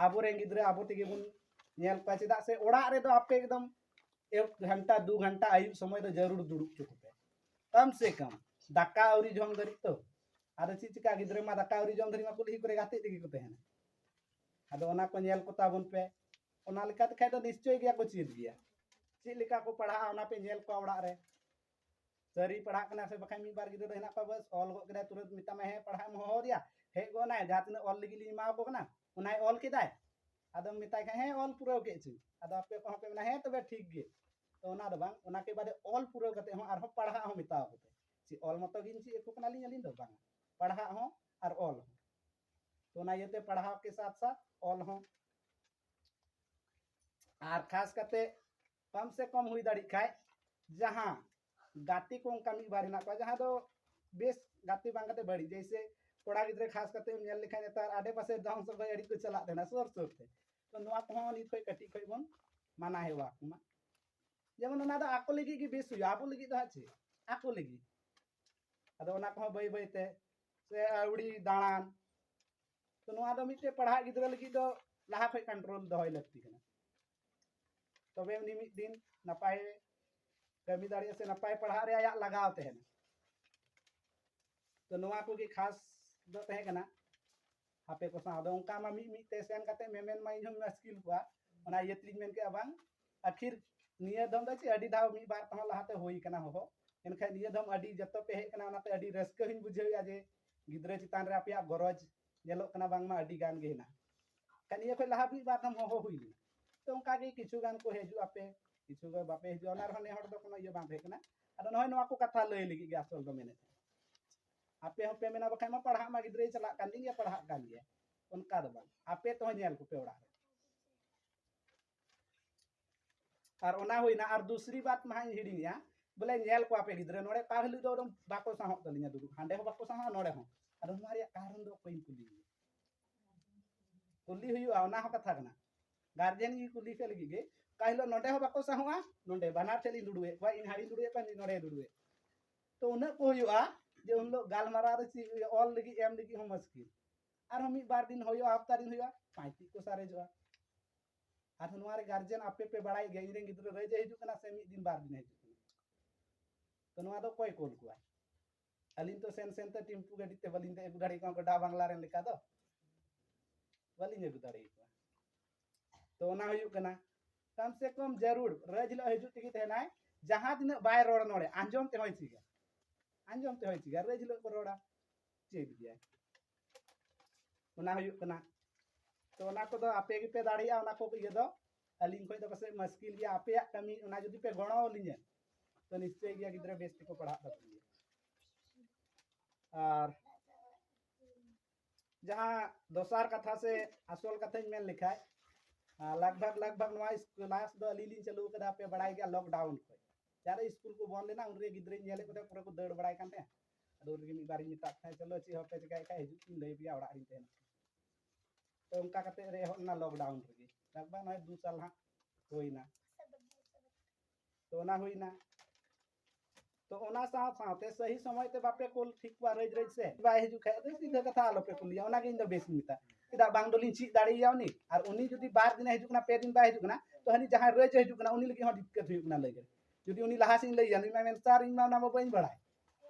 ᱟᱵᱚᱨᱮᱱ ᱜᱤᱫᱽᱨᱟᱹ ᱟᱵᱚ ᱛᱮᱜᱮ ᱵᱚᱱ ᱧᱮᱞ ᱠᱚᱣᱟ, ᱪᱮᱫᱟᱜ ᱥᱮ ᱚᱲᱟᱜ ᱨᱮᱫᱚ ᱟᱯᱮ ᱮᱠᱫᱚᱢ ᱮᱠ ᱜᱷᱚᱱᱴᱟ ᱫᱩ ᱜᱷᱚᱱᱴᱟ ᱟᱹᱭᱩᱵ ᱥᱚᱢᱚᱭ ᱫᱚ ᱡᱟᱹᱨᱩᱲ ᱫᱩᱲᱩᱵ ᱦᱚᱪᱚ ᱠᱚᱯᱮ, ᱠᱚᱢ ᱥᱮ ᱠᱚᱢ ᱫᱟᱠᱟ ᱟᱹᱣᱨᱤ ᱡᱚᱢ ᱫᱷᱟᱹᱨᱤᱡ᱾ ᱛᱚ ᱟᱫᱚ ᱪᱮᱫ ᱪᱤᱠᱟ, ᱜᱤᱫᱽᱨᱟᱹ ᱢᱟ ᱫᱟᱠᱟ ᱟᱹᱣᱨᱤ ᱡᱚᱢ ᱫᱷᱟᱹᱨᱤᱡ ᱢᱟ ᱠᱩᱞᱦᱤ ᱠᱚᱨᱮ ᱜᱟᱛᱮᱜ ᱛᱮᱜᱮ ᱠᱚ ᱛᱟᱦᱮᱱᱟ᱾ ᱟᱫᱚ ᱚᱱᱟ ᱠᱚ ᱧᱮᱞ ᱠᱚ ᱛᱟᱵᱚᱱ ᱯᱮ᱾ ᱚᱱᱟ ᱞᱮᱠᱟᱛᱮ ᱠᱷᱟᱡ ᱫᱚ ᱱᱤᱥᱪᱚᱭ ᱜᱮᱭᱟ ᱠᱚ ᱪᱮᱫ ᱜᱮᱭᱟ᱾ ᱪᱮᱫ ᱞᱮᱠᱟ ᱠᱚ ᱯᱟᱲᱦᱟᱜᱼᱟ ᱚᱱᱟ ᱯᱮ ᱧᱮᱞ ᱠᱚᱣᱟ ᱚᱲᱟᱜ ᱨᱮ᱾ ᱥᱟᱹᱨᱤ ᱯᱟᱲᱦᱟᱜ ᱠᱟᱱᱟ ᱥᱮ ᱵᱟᱠᱷᱟᱱ ᱢᱤᱫ ᱵᱟᱨ ᱜᱤᱫᱽᱨᱟᱹ ᱫᱚ ᱦᱮᱱᱟᱜ ᱠᱚᱣᱟ, ᱵᱟᱥ ᱚᱞ ᱜᱚᱫ ᱠᱮᱫᱟᱭ, ᱛᱩᱨᱟᱹᱛ ᱢᱮᱛᱟᱢᱟᱭ, "ᱦᱮᱸ, ᱯᱟᱲᱦᱟᱜ ᱮᱢ ᱦᱚᱦᱚ ᱟᱫᱮᱭᱟ, ᱦᱮᱡ ᱜᱚᱫ ᱱᱟᱭ, ᱡᱟᱦᱟᱸ ᱛᱤᱱᱟᱹᱜ ᱚᱞ ᱞᱟᱹᱜᱤᱫ ᱞᱤᱧ ᱮᱢᱟᱣ ᱠᱚ ᱠᱟᱱᱟ, ᱚᱱᱟᱭ ᱚᱞ ᱠᱮᱫᱟᱭ", ᱟᱫᱚᱢ ᱢᱮᱛᱟᱭ ᱠᱷᱟᱱ, "ᱦᱮᱸ, ᱚᱞ ᱯᱩᱨᱟᱹᱣ ᱠᱮᱫ ᱪᱚᱝ", ᱟᱫᱚ ᱟᱯᱮ ᱠᱚᱦᱚᱸ ᱯᱮ ᱢᱮᱱᱟ, "ᱦᱮᱸ, ᱛᱚᱵᱮ ᱴᱷᱤᱠ ᱜᱮ", ᱛᱚ ᱚᱱᱟ ᱫᱚ ᱵᱟᱝ, ᱚᱱᱟ ᱠᱮ ᱵᱟᱫᱮ ᱚᱞ ᱯᱩᱨᱟᱹᱣ ᱠᱟᱛᱮ ᱦᱚᱸ ᱟᱨᱦᱚᱸ ᱯᱟᱲᱦᱟᱜ ᱦᱚᱸ ᱢᱮᱛᱟᱣ ᱠᱚᱯᱮ᱾ ᱪᱮᱫ ᱚᱞ ᱢᱚᱛᱚ ᱜᱤᱧ ᱪᱮᱫ ᱟᱠᱚ ᱠᱟᱱᱟᱞᱤᱧ ᱟᱹᱞᱤᱧ ᱫᱚ ᱵᱟᱝ, ᱯᱟᱲᱦᱟᱜ ᱦᱚᱸ ᱟᱨ ᱚᱞ ᱦᱚᱸ᱾ ᱛᱚ ᱚᱱᱟ ᱤᱭᱟᱹᱛᱮ ᱯᱟᱲᱦᱟᱣ ᱠᱮ ᱥᱟᱛ ᱥᱟᱛ ᱚᱞ ᱦᱚᱸ᱾ ᱟᱨ ᱠᱷᱟᱥ ᱠᱟᱛᱮ ᱠᱚᱢ ᱥᱮ ᱠᱚᱢ ᱦᱩᱭ ᱫᱟᱲᱮᱜ ᱠᱷᱟᱡ ᱡᱟᱦᱟᱸ ᱜᱟᱛᱮ ᱠᱚ ᱚᱱᱠᱟ ᱢᱤᱫ ᱵᱟᱨ ᱦᱮᱱᱟᱜ ᱠᱚᱣᱟ ᱡᱟᱦᱟᱸ ᱫᱚ ᱵᱮᱥ ᱜᱟᱛᱮ ᱵᱟᱝ ᱠᱟᱛᱮ ᱵᱟᱹᱲᱤᱡ, ᱡᱮᱭᱥᱮ ᱠᱚᱲᱟ ᱜᱤᱫᱽᱨᱟᱹ ᱠᱷᱟᱥ ᱠᱟᱛᱮ ᱮᱢ ᱧᱮᱞ ᱞᱮᱠᱷᱟᱱ ᱱᱮᱛᱟᱨ ᱟᱰᱮ ᱯᱟᱥᱮ ᱫᱚᱝ ᱥᱚᱜᱚᱭ ᱟᱹᱰᱤ ᱠᱚ ᱪᱟᱞᱟᱜ ᱛᱟᱦᱮᱱᱟ ᱥᱩᱨ ᱥᱩᱨ ᱛᱮ᱾ ᱛᱚ ᱱᱚᱣᱟ ᱠᱚᱦᱚᱸ ᱱᱤᱛ ᱠᱷᱚᱡ ᱠᱟᱹᱴᱤᱡ ᱠᱷᱚᱡ ᱵᱚᱱ ᱢᱟᱱᱟ ᱦᱮᱣᱟ ᱠᱚᱢᱟ᱾ ᱡᱮᱢᱚᱱ ᱚᱱᱟ ᱫᱚ ᱟᱠᱚ ᱞᱟᱹᱜᱤᱫ ᱜᱮ ᱵᱮᱥ ᱦᱩᱭᱩᱜᱼᱟ, ᱟᱵᱚ ᱞᱟᱹᱜᱤᱫ ᱫᱚ ᱦᱟᱸᱜ ᱪᱮᱫ, ᱟᱠᱚ ᱞᱟᱹᱜᱤᱫ᱾ ᱟᱫᱚ ᱚᱱᱟ ᱠᱚᱦᱚᱸ ᱵᱟᱹᱭ ᱵᱟᱹᱭ ᱛᱮ, ᱥᱮ ᱟᱹᱣᱲᱤ ᱫᱟᱬᱟᱱ, ᱛᱚ ᱱᱚᱣᱟ ᱫᱚ ᱢᱤᱫᱴᱮᱡ ᱯᱟᱲᱦᱟᱜ ᱜᱤᱫᱽᱨᱟᱹ ᱞᱟᱹᱜᱤᱫ ᱫᱚ ᱞᱟᱦᱟ ᱠᱷᱚᱡ ᱠᱚᱱᱴᱨᱳᱞ ᱫᱚᱦᱚᱭ ᱞᱟᱹᱠᱛᱤ ᱠᱟᱱᱟ, ᱛᱚᱵᱮ ᱩᱱᱤ ᱢᱤᱫ ᱫᱤᱱ ᱱᱟᱯᱟᱭ ᱠᱟᱹᱢᱤ ᱫᱟᱲᱮᱭᱟᱜᱼᱟ ᱥᱮ ᱱᱟᱯᱟᱭ ᱯᱟᱲᱦᱟᱜ ᱨᱮ ᱟᱭᱟᱜ ᱞᱟᱜᱟᱣ ᱛᱟᱦᱮᱱᱟ᱾ ᱛᱚ ᱱᱚᱣᱟ ᱠᱚᱜᱮ ᱠᱷᱟᱥ ᱫᱚ ᱛᱟᱦᱮᱸ ᱠᱟᱱᱟ ᱟᱯᱮ ᱠᱚ ᱥᱟᱶ᱾ ᱟᱫᱚ ᱚᱱᱠᱟ ᱢᱟ ᱢᱤᱫ ᱢᱤᱫ ᱛᱮ ᱥᱮᱱ ᱠᱟᱛᱮ ᱢᱮᱢᱮᱱ ᱢᱟ ᱤᱧ ᱦᱚᱸᱧ ᱢᱩᱥᱠᱤᱞ ᱠᱚᱣᱟ, ᱚᱱᱟ ᱤᱭᱟᱹ ᱛᱮᱞᱤᱧ ᱢᱮᱱ ᱠᱮᱜᱼᱟ ᱵᱟᱝ, ᱟᱹᱠᱷᱤᱨ ᱱᱤᱭᱟᱹ ᱫᱚᱢ ᱫᱚ ᱪᱮᱫ ᱟᱹᱰᱤ ᱫᱷᱟᱣ ᱢᱤᱫ ᱵᱟᱨ ᱛᱮᱦᱚᱸ ᱞᱟᱦᱟᱛᱮ ᱦᱩᱭ ᱠᱟᱱᱟ ᱦᱚᱦᱚ, ᱮᱱᱠᱷᱟᱱ ᱱᱤᱭᱟᱹ ᱫᱚᱢ ᱟᱹᱰᱤ ᱡᱚᱛᱚ ᱯᱮ ᱦᱮᱡ ᱠᱟᱱᱟ, ᱚᱱᱟᱛᱮ ᱟᱹᱰᱤ ᱨᱟᱹᱥᱠᱟᱹ ᱦᱚᱸᱧ ᱵᱩᱡᱷᱟᱹᱣᱮᱫᱼᱟ ᱡᱮ ᱜᱤᱫᱽᱨᱟᱹ ᱪᱮᱛᱟᱱ ᱨᱮ ᱟᱯᱮᱭᱟᱜ ᱜᱚᱨᱚᱡᱽ ᱧᱮᱞᱚᱜ ᱠᱟᱱᱟ, ᱵᱟᱝᱢᱟ ᱟᱹᱰᱤ ᱜᱟᱱ ᱜᱮ ᱦᱮᱱᱟᱜᱼᱟ᱾ ᱮᱱᱠᱷᱟᱱ ᱱᱤᱭᱟᱹ ᱠᱷᱚᱱ ᱞᱟᱦᱟ ᱢᱤᱫ ᱵᱟᱨ ᱫᱚᱢ ᱦᱚᱦᱚ ᱦᱩᱭ ᱞᱮᱱᱟ, ᱛᱚ ᱚᱱᱠᱟ ᱜᱮ ᱠᱤᱪᱷᱩ ᱜᱟᱱ ᱠᱚ ᱦᱤᱡᱩᱜ ᱟᱯᱮ, ᱠᱤᱪᱷᱩ ᱜᱟᱱ ᱵᱟᱯᱮ ᱦᱤᱡᱩᱜᱼᱟ, ᱚᱱᱟ ᱨᱮᱦᱚᱸ ᱱᱮ ᱦᱚᱲ ᱫᱚ ᱠᱳᱱᱳ ᱤᱭᱟᱹ ᱵᱟᱝ ᱛᱟᱦᱮᱸ ᱠᱟᱱᱟ᱾ ᱟᱫᱚ ᱱᱚᱜᱼᱚᱭ ᱱᱚᱣᱟ ᱠᱚ ᱠᱟᱛᱷᱟ ᱞᱟᱹᱭ ᱞᱟᱹᱜᱤᱫ ᱜᱮ ᱟᱥᱚᱞ ᱫᱚ ᱢᱮᱱᱮᱫ ᱛᱟᱦᱮᱸ᱾ ᱟᱯᱮ ᱦᱚᱸᱯᱮ ᱢᱮᱱᱟ, "ᱵᱟᱠᱷᱟᱡ ᱢᱟ ᱯᱟᱲᱦᱟᱜ ᱢᱟ ᱜᱤᱫᱽᱨᱟᱹᱭ ᱪᱟᱞᱟᱜ ᱠᱟᱱ ᱛᱤᱧ ᱜᱮᱭᱟ, ᱯᱟᱲᱦᱟᱜ ᱠᱟᱱ ᱜᱮᱭᱟ", ᱚᱱᱠᱟ ᱫᱚ ᱵᱟᱝ, ᱟᱯᱮ ᱛᱮᱦᱚᱸ ᱧᱮᱞ ᱠᱚᱯᱮ ᱚᱲᱟᱜ ᱨᱮ᱾ ᱟᱨ ᱚᱱᱟ ᱦᱩᱭᱱᱟ, ᱟᱨ ᱫᱩᱥᱨᱤ ᱵᱟᱛ ᱢᱟ ᱦᱟᱸᱜ ᱤᱧ ᱦᱤᱲᱤᱧᱮᱜᱼᱟ, ᱵᱚᱞᱮ ᱧᱮᱞ ᱠᱚᱣᱟ ᱯᱮ ᱜᱤᱫᱽᱨᱟᱹ ᱱᱚᱰᱮ ᱚᱠᱟ ᱦᱤᱞᱳᱜ ᱫᱚ ᱮᱠᱫᱚᱢ ᱵᱟᱠᱚ ᱥᱟᱦᱚᱜ ᱛᱟᱹᱞᱤᱧᱟ ᱫᱩᱲᱩᱵ, ᱦᱟᱸᱰᱮ ᱦᱚᱸ ᱵᱟᱠᱚ ᱥᱟᱦᱚᱜᱼᱟ, ᱱᱚᱰᱮ ᱦᱚᱸ᱾ ᱟᱫᱚ ᱱᱚᱣᱟ ᱨᱮᱭᱟᱜ ᱠᱟᱨᱚᱱ ᱫᱚ ᱚᱠᱚᱭᱤᱧ ᱠᱩᱞᱤᱭᱮᱭᱟ? ᱠᱩᱞᱤ ᱦᱩᱭᱩᱜᱼᱟ, ᱚᱱᱟ ᱦᱚᱸ ᱠᱟᱛᱷᱟ ᱠᱟᱱᱟ᱾ ᱜᱟᱨᱡᱮᱱ ᱜᱮ ᱠᱩᱞᱤ ᱯᱮ ᱞᱟᱹᱜᱤᱫ ᱜᱮ, ᱚᱠᱟ ᱦᱤᱞᱳᱜ ᱱᱚᱰᱮ ᱦᱚᱸ ᱵᱟᱠᱚ ᱥᱟᱦᱚᱜᱼᱟ, ᱱᱚᱰᱮ ᱵᱟᱱᱟᱨ ᱴᱷᱮᱱ ᱞᱤᱧ ᱫᱩᱲᱩᱵᱮᱫ ᱠᱚᱣᱟ, ᱤᱧ ᱦᱟᱸᱰᱮᱧ ᱫᱩᱲᱩᱵᱮᱫ ᱠᱚᱣᱟ, ᱱᱩᱭ ᱱᱚᱰᱮᱭ ᱫᱩᱲᱩᱵᱮᱫ᱾ ᱛᱚ ᱩᱱᱟᱹᱜ ᱠᱚ ᱦᱩᱭᱩᱜᱼᱟ ᱡᱮ ᱩᱱ ᱦᱤᱞᱳᱜ ᱜᱟᱞᱢᱟᱨᱟᱣ ᱨᱮ ᱪᱮᱫ ᱦᱩᱭᱩᱜᱼᱟ, ᱚᱞ ᱞᱟᱹᱜᱤᱫ ᱮᱢ ᱞᱟᱹᱜᱤᱫ ᱦᱚᱸ ᱢᱩᱥᱠᱤᱞ᱾ ᱟᱨᱦᱚᱸ ᱢᱤᱫ ᱵᱟᱨ ᱫᱤᱱ ᱦᱩᱭᱩᱜᱼᱟ, ᱦᱟᱯᱛᱟ ᱫᱤᱱ ᱦᱩᱭᱩᱜᱼᱟ, ᱯᱟᱸᱪᱴᱤ ᱠᱚ ᱥᱟᱨᱮᱡᱚᱜᱼᱟ᱾ ᱟᱨᱦᱚᱸ ᱱᱚᱣᱟ ᱨᱮ ᱜᱟᱨᱡᱮᱱ ᱟᱯᱮ ᱯᱮ ᱵᱟᱲᱟᱭ ᱜᱮᱭᱟ, ᱤᱧᱨᱮᱱ ᱜᱤᱫᱽᱨᱟᱹ ᱨᱟᱹᱡᱮ ᱦᱤᱡᱩᱜ ᱠᱟᱱᱟ ᱥᱮ ᱢᱤᱫ ᱫᱤᱱ ᱵᱟᱨ ᱫᱤᱱᱮ ᱦᱤᱡᱩᱜ ᱠᱟᱱᱟ᱾ ᱛᱚ ᱱᱚᱣᱟ ᱫᱚ ᱚᱠᱚᱭ ᱠᱳᱞ ᱠᱚᱣᱟ? ᱟᱹᱞᱤᱧ ᱛᱚ ᱥᱮᱱ ᱥᱮᱱ ᱛᱮ ᱴᱮᱢᱯᱩ ᱜᱟᱹᱰᱤ ᱛᱮ ᱵᱟᱹᱞᱤᱧ ᱫᱮᱡ ᱟᱹᱜᱩ ᱫᱟᱲᱮ ᱠᱚᱣᱟ, ᱜᱚᱰᱟ ᱵᱟᱝᱞᱟ ᱨᱮᱱ ᱞᱮᱠᱟ ᱫᱚ ᱵᱟᱹᱞᱤᱧ ᱟᱹᱜᱩ ᱫᱟᱲᱮ ᱠᱚᱣᱟ᱾ ᱛᱚ ᱚᱱᱟ ᱦᱩᱭᱩᱜ ᱠᱟᱱᱟ ᱠᱚᱢ ᱥᱮ ᱠᱚᱢ ᱡᱟᱹᱨᱩᱲ ᱨᱟᱹᱡᱽ ᱦᱤᱞᱳᱜ ᱦᱤᱡᱩᱜ ᱛᱮᱜᱮ ᱛᱟᱦᱮᱱᱟᱭ, ᱡᱟᱦᱟᱸ ᱛᱤᱱᱟᱹᱜ ᱵᱟᱭ ᱨᱚᱲ ᱱᱚᱰᱮ, ᱟᱸᱡᱚᱢ ᱛᱮᱦᱚᱸᱭ ᱪᱮᱫᱟ᱾ ᱟᱸᱡᱚᱢ ᱛᱮᱦᱚᱸᱭ ᱪᱮᱫᱟ, ᱨᱟᱹᱡᱽ ᱦᱤᱞᱳᱜ ᱠᱚ ᱨᱚᱲᱟ, ᱪᱮᱫ ᱜᱮᱭᱟᱭ᱾ ᱚᱱᱟ ᱦᱩᱭᱩᱜ ᱠᱟᱱᱟ᱾ ᱛᱚ ᱚᱱᱟ ᱠᱚᱫᱚ ᱟᱯᱮ ᱜᱮᱯᱮ ᱫᱟᱲᱮᱭᱟᱜᱼᱟ, ᱚᱱᱟ ᱠᱚ ᱤᱭᱟᱹ ᱫᱚ᱾ ᱟᱹᱞᱤᱧ ᱠᱷᱚᱡ ᱫᱚ ᱯᱟᱥᱮᱡ ᱢᱩᱥᱠᱤᱞ ᱜᱮᱭᱟ ᱟᱯᱮᱭᱟᱜ ᱠᱟᱹᱢᱤ, ᱚᱱᱟ ᱡᱩᱫᱤ ᱯᱮ ᱜᱚᱲᱚ ᱟᱹᱞᱤᱧᱟ, ᱛᱚ ᱱᱤᱥᱪᱚᱭ ᱜᱮᱭᱟ ᱜᱤᱫᱽᱨᱟᱹ ᱵᱮᱥ ᱛᱮᱠᱚ ᱯᱟᱲᱦᱟᱜ ᱛᱟᱵᱚᱱ ᱜᱮᱭᱟ᱾ ᱟᱨ ᱡᱟᱦᱟᱸ ᱫᱚᱥᱟᱨ ᱠᱟᱛᱷᱟ ᱥᱮ ᱟᱥᱚᱞ ᱠᱟᱛᱷᱟᱧ ᱢᱮᱱ ᱞᱮᱠᱷᱟᱡ, ᱟᱨ ᱞᱟᱜᱽ ᱵᱷᱟᱜᱽ, ᱞᱟᱜᱽ ᱵᱷᱟᱜᱽ ᱱᱚᱣᱟ ᱠᱞᱟᱥ ᱫᱚ ᱟᱹᱞᱤᱧ ᱞᱤᱧ ᱪᱟᱹᱞᱩ ᱟᱠᱟᱫᱟ, ᱟᱯᱮ ᱵᱟᱲᱟᱭ ᱜᱮᱭᱟ, ᱞᱚᱠᱰᱟᱣᱩᱱ ᱠᱷᱚᱡ᱾ ᱡᱟᱦᱟᱸᱨᱮ ᱥᱠᱩᱞ ᱠᱚ ᱵᱚᱱᱫ ᱞᱮᱱᱟ, ᱩᱱᱨᱮ ᱜᱤᱫᱽᱨᱟᱹᱧ ᱧᱮᱞᱮᱫ ᱠᱚ ᱛᱟᱦᱮᱸᱫ, ᱯᱩᱨᱟᱹ ᱠᱚ ᱫᱟᱹᱲ ᱵᱟᱲᱟᱭ ᱠᱟᱱ ᱛᱟᱦᱮᱸᱫ᱾ ᱟᱫᱚ ᱩᱱ ᱨᱮᱜᱮ ᱢᱤᱫ ᱵᱟᱨᱤᱧ ᱢᱮᱛᱟᱫ ᱠᱚ ᱛᱟᱦᱮᱸᱫ, "ᱪᱚᱞᱚ, ᱪᱮᱫ ᱦᱚᱸᱯᱮ ᱪᱮᱠᱟᱭᱮᱫ ᱠᱷᱟᱡ, ᱦᱤᱡᱩᱜ ᱯᱮ, ᱞᱟᱹᱭ ᱯᱮᱭᱟ, ᱚᱲᱟᱜ ᱨᱤᱧ ᱛᱟᱦᱮᱱᱟ᱾" ᱛᱚ ᱚᱱᱠᱟ ᱠᱟᱛᱮ ᱨᱮ ᱮᱦᱚᱵ ᱮᱱᱟ ᱞᱚᱠᱰᱟᱣᱩᱱ ᱨᱮᱜᱮ, ᱞᱟᱜᱽ ᱵᱷᱟᱜᱽ ᱱᱚᱜᱼᱚᱭ ᱫᱩ ᱥᱟᱞ ᱦᱟᱸᱜ ᱦᱩᱭᱱᱟ᱾ ᱛᱚ ᱚᱱᱟ ᱦᱩᱭᱱᱟ᱾ ᱛᱚ ᱚᱱᱟ ᱥᱟᱶ ᱥᱟᱶᱛᱮ ᱥᱟᱹᱦᱤ ᱥᱚᱢᱚᱭ ᱛᱮ ᱵᱟᱯᱮ ᱠᱩᱞ ᱴᱷᱤᱠ ᱠᱚᱣᱟ ᱨᱟᱹᱡᱽ ᱨᱟᱹᱡᱽ ᱥᱮ, ᱵᱟᱭ ᱦᱤᱡᱩᱜ ᱠᱷᱟᱡ ᱫᱚ ᱥᱤᱫᱷᱟᱹ ᱠᱟᱛᱷᱟ ᱟᱞᱚᱯᱮ ᱠᱩᱞᱤᱭᱟ, ᱚᱱᱟᱜᱮ ᱤᱧ ᱫᱚ ᱵᱮᱥ ᱤᱧ ᱢᱮᱛᱟᱜᱼᱟ᱾ ᱪᱮᱫᱟᱜ ᱵᱟᱝ ᱫᱚᱞᱤᱧ ᱪᱮᱫ ᱫᱟᱲᱮᱭᱟᱭᱟ ᱩᱱᱤ? ᱟᱨ ᱩᱱᱤ ᱡᱩᱫᱤ ᱵᱟᱨ ᱫᱤᱱᱮ ᱦᱤᱡᱩᱜ ᱠᱟᱱᱟ, ᱯᱮ ᱫᱤᱱ ᱵᱟᱭ ᱦᱤᱡᱩᱜ ᱠᱟᱱᱟ, ᱛᱚ ᱦᱟᱹᱱᱤ ᱡᱟᱦᱟᱸᱭ ᱨᱟᱹᱡᱽ ᱮ ᱦᱤᱡᱩᱜ ᱠᱟᱱᱟ, ᱩᱱᱤ ᱞᱟᱹᱜᱤᱫ ᱦᱚᱸ ᱫᱤᱠᱠᱟᱛ ᱦᱩᱭᱩᱜ ᱠᱟᱱᱟ ᱞᱟᱹᱭ ᱨᱮ᱾ ᱡᱩᱫᱤ ᱩᱱᱤ ᱞᱟᱦᱟ ᱥᱮᱫ ᱤᱧ ᱞᱟᱹᱭᱟ, ᱩᱱᱤ ᱢᱟ ᱢᱮᱱ, "ᱥᱟᱨ, ᱤᱧ ᱢᱟ ᱚᱱᱟ ᱢᱟ ᱵᱟᱹᱧ ᱵᱟᱲᱟᱭ᱾"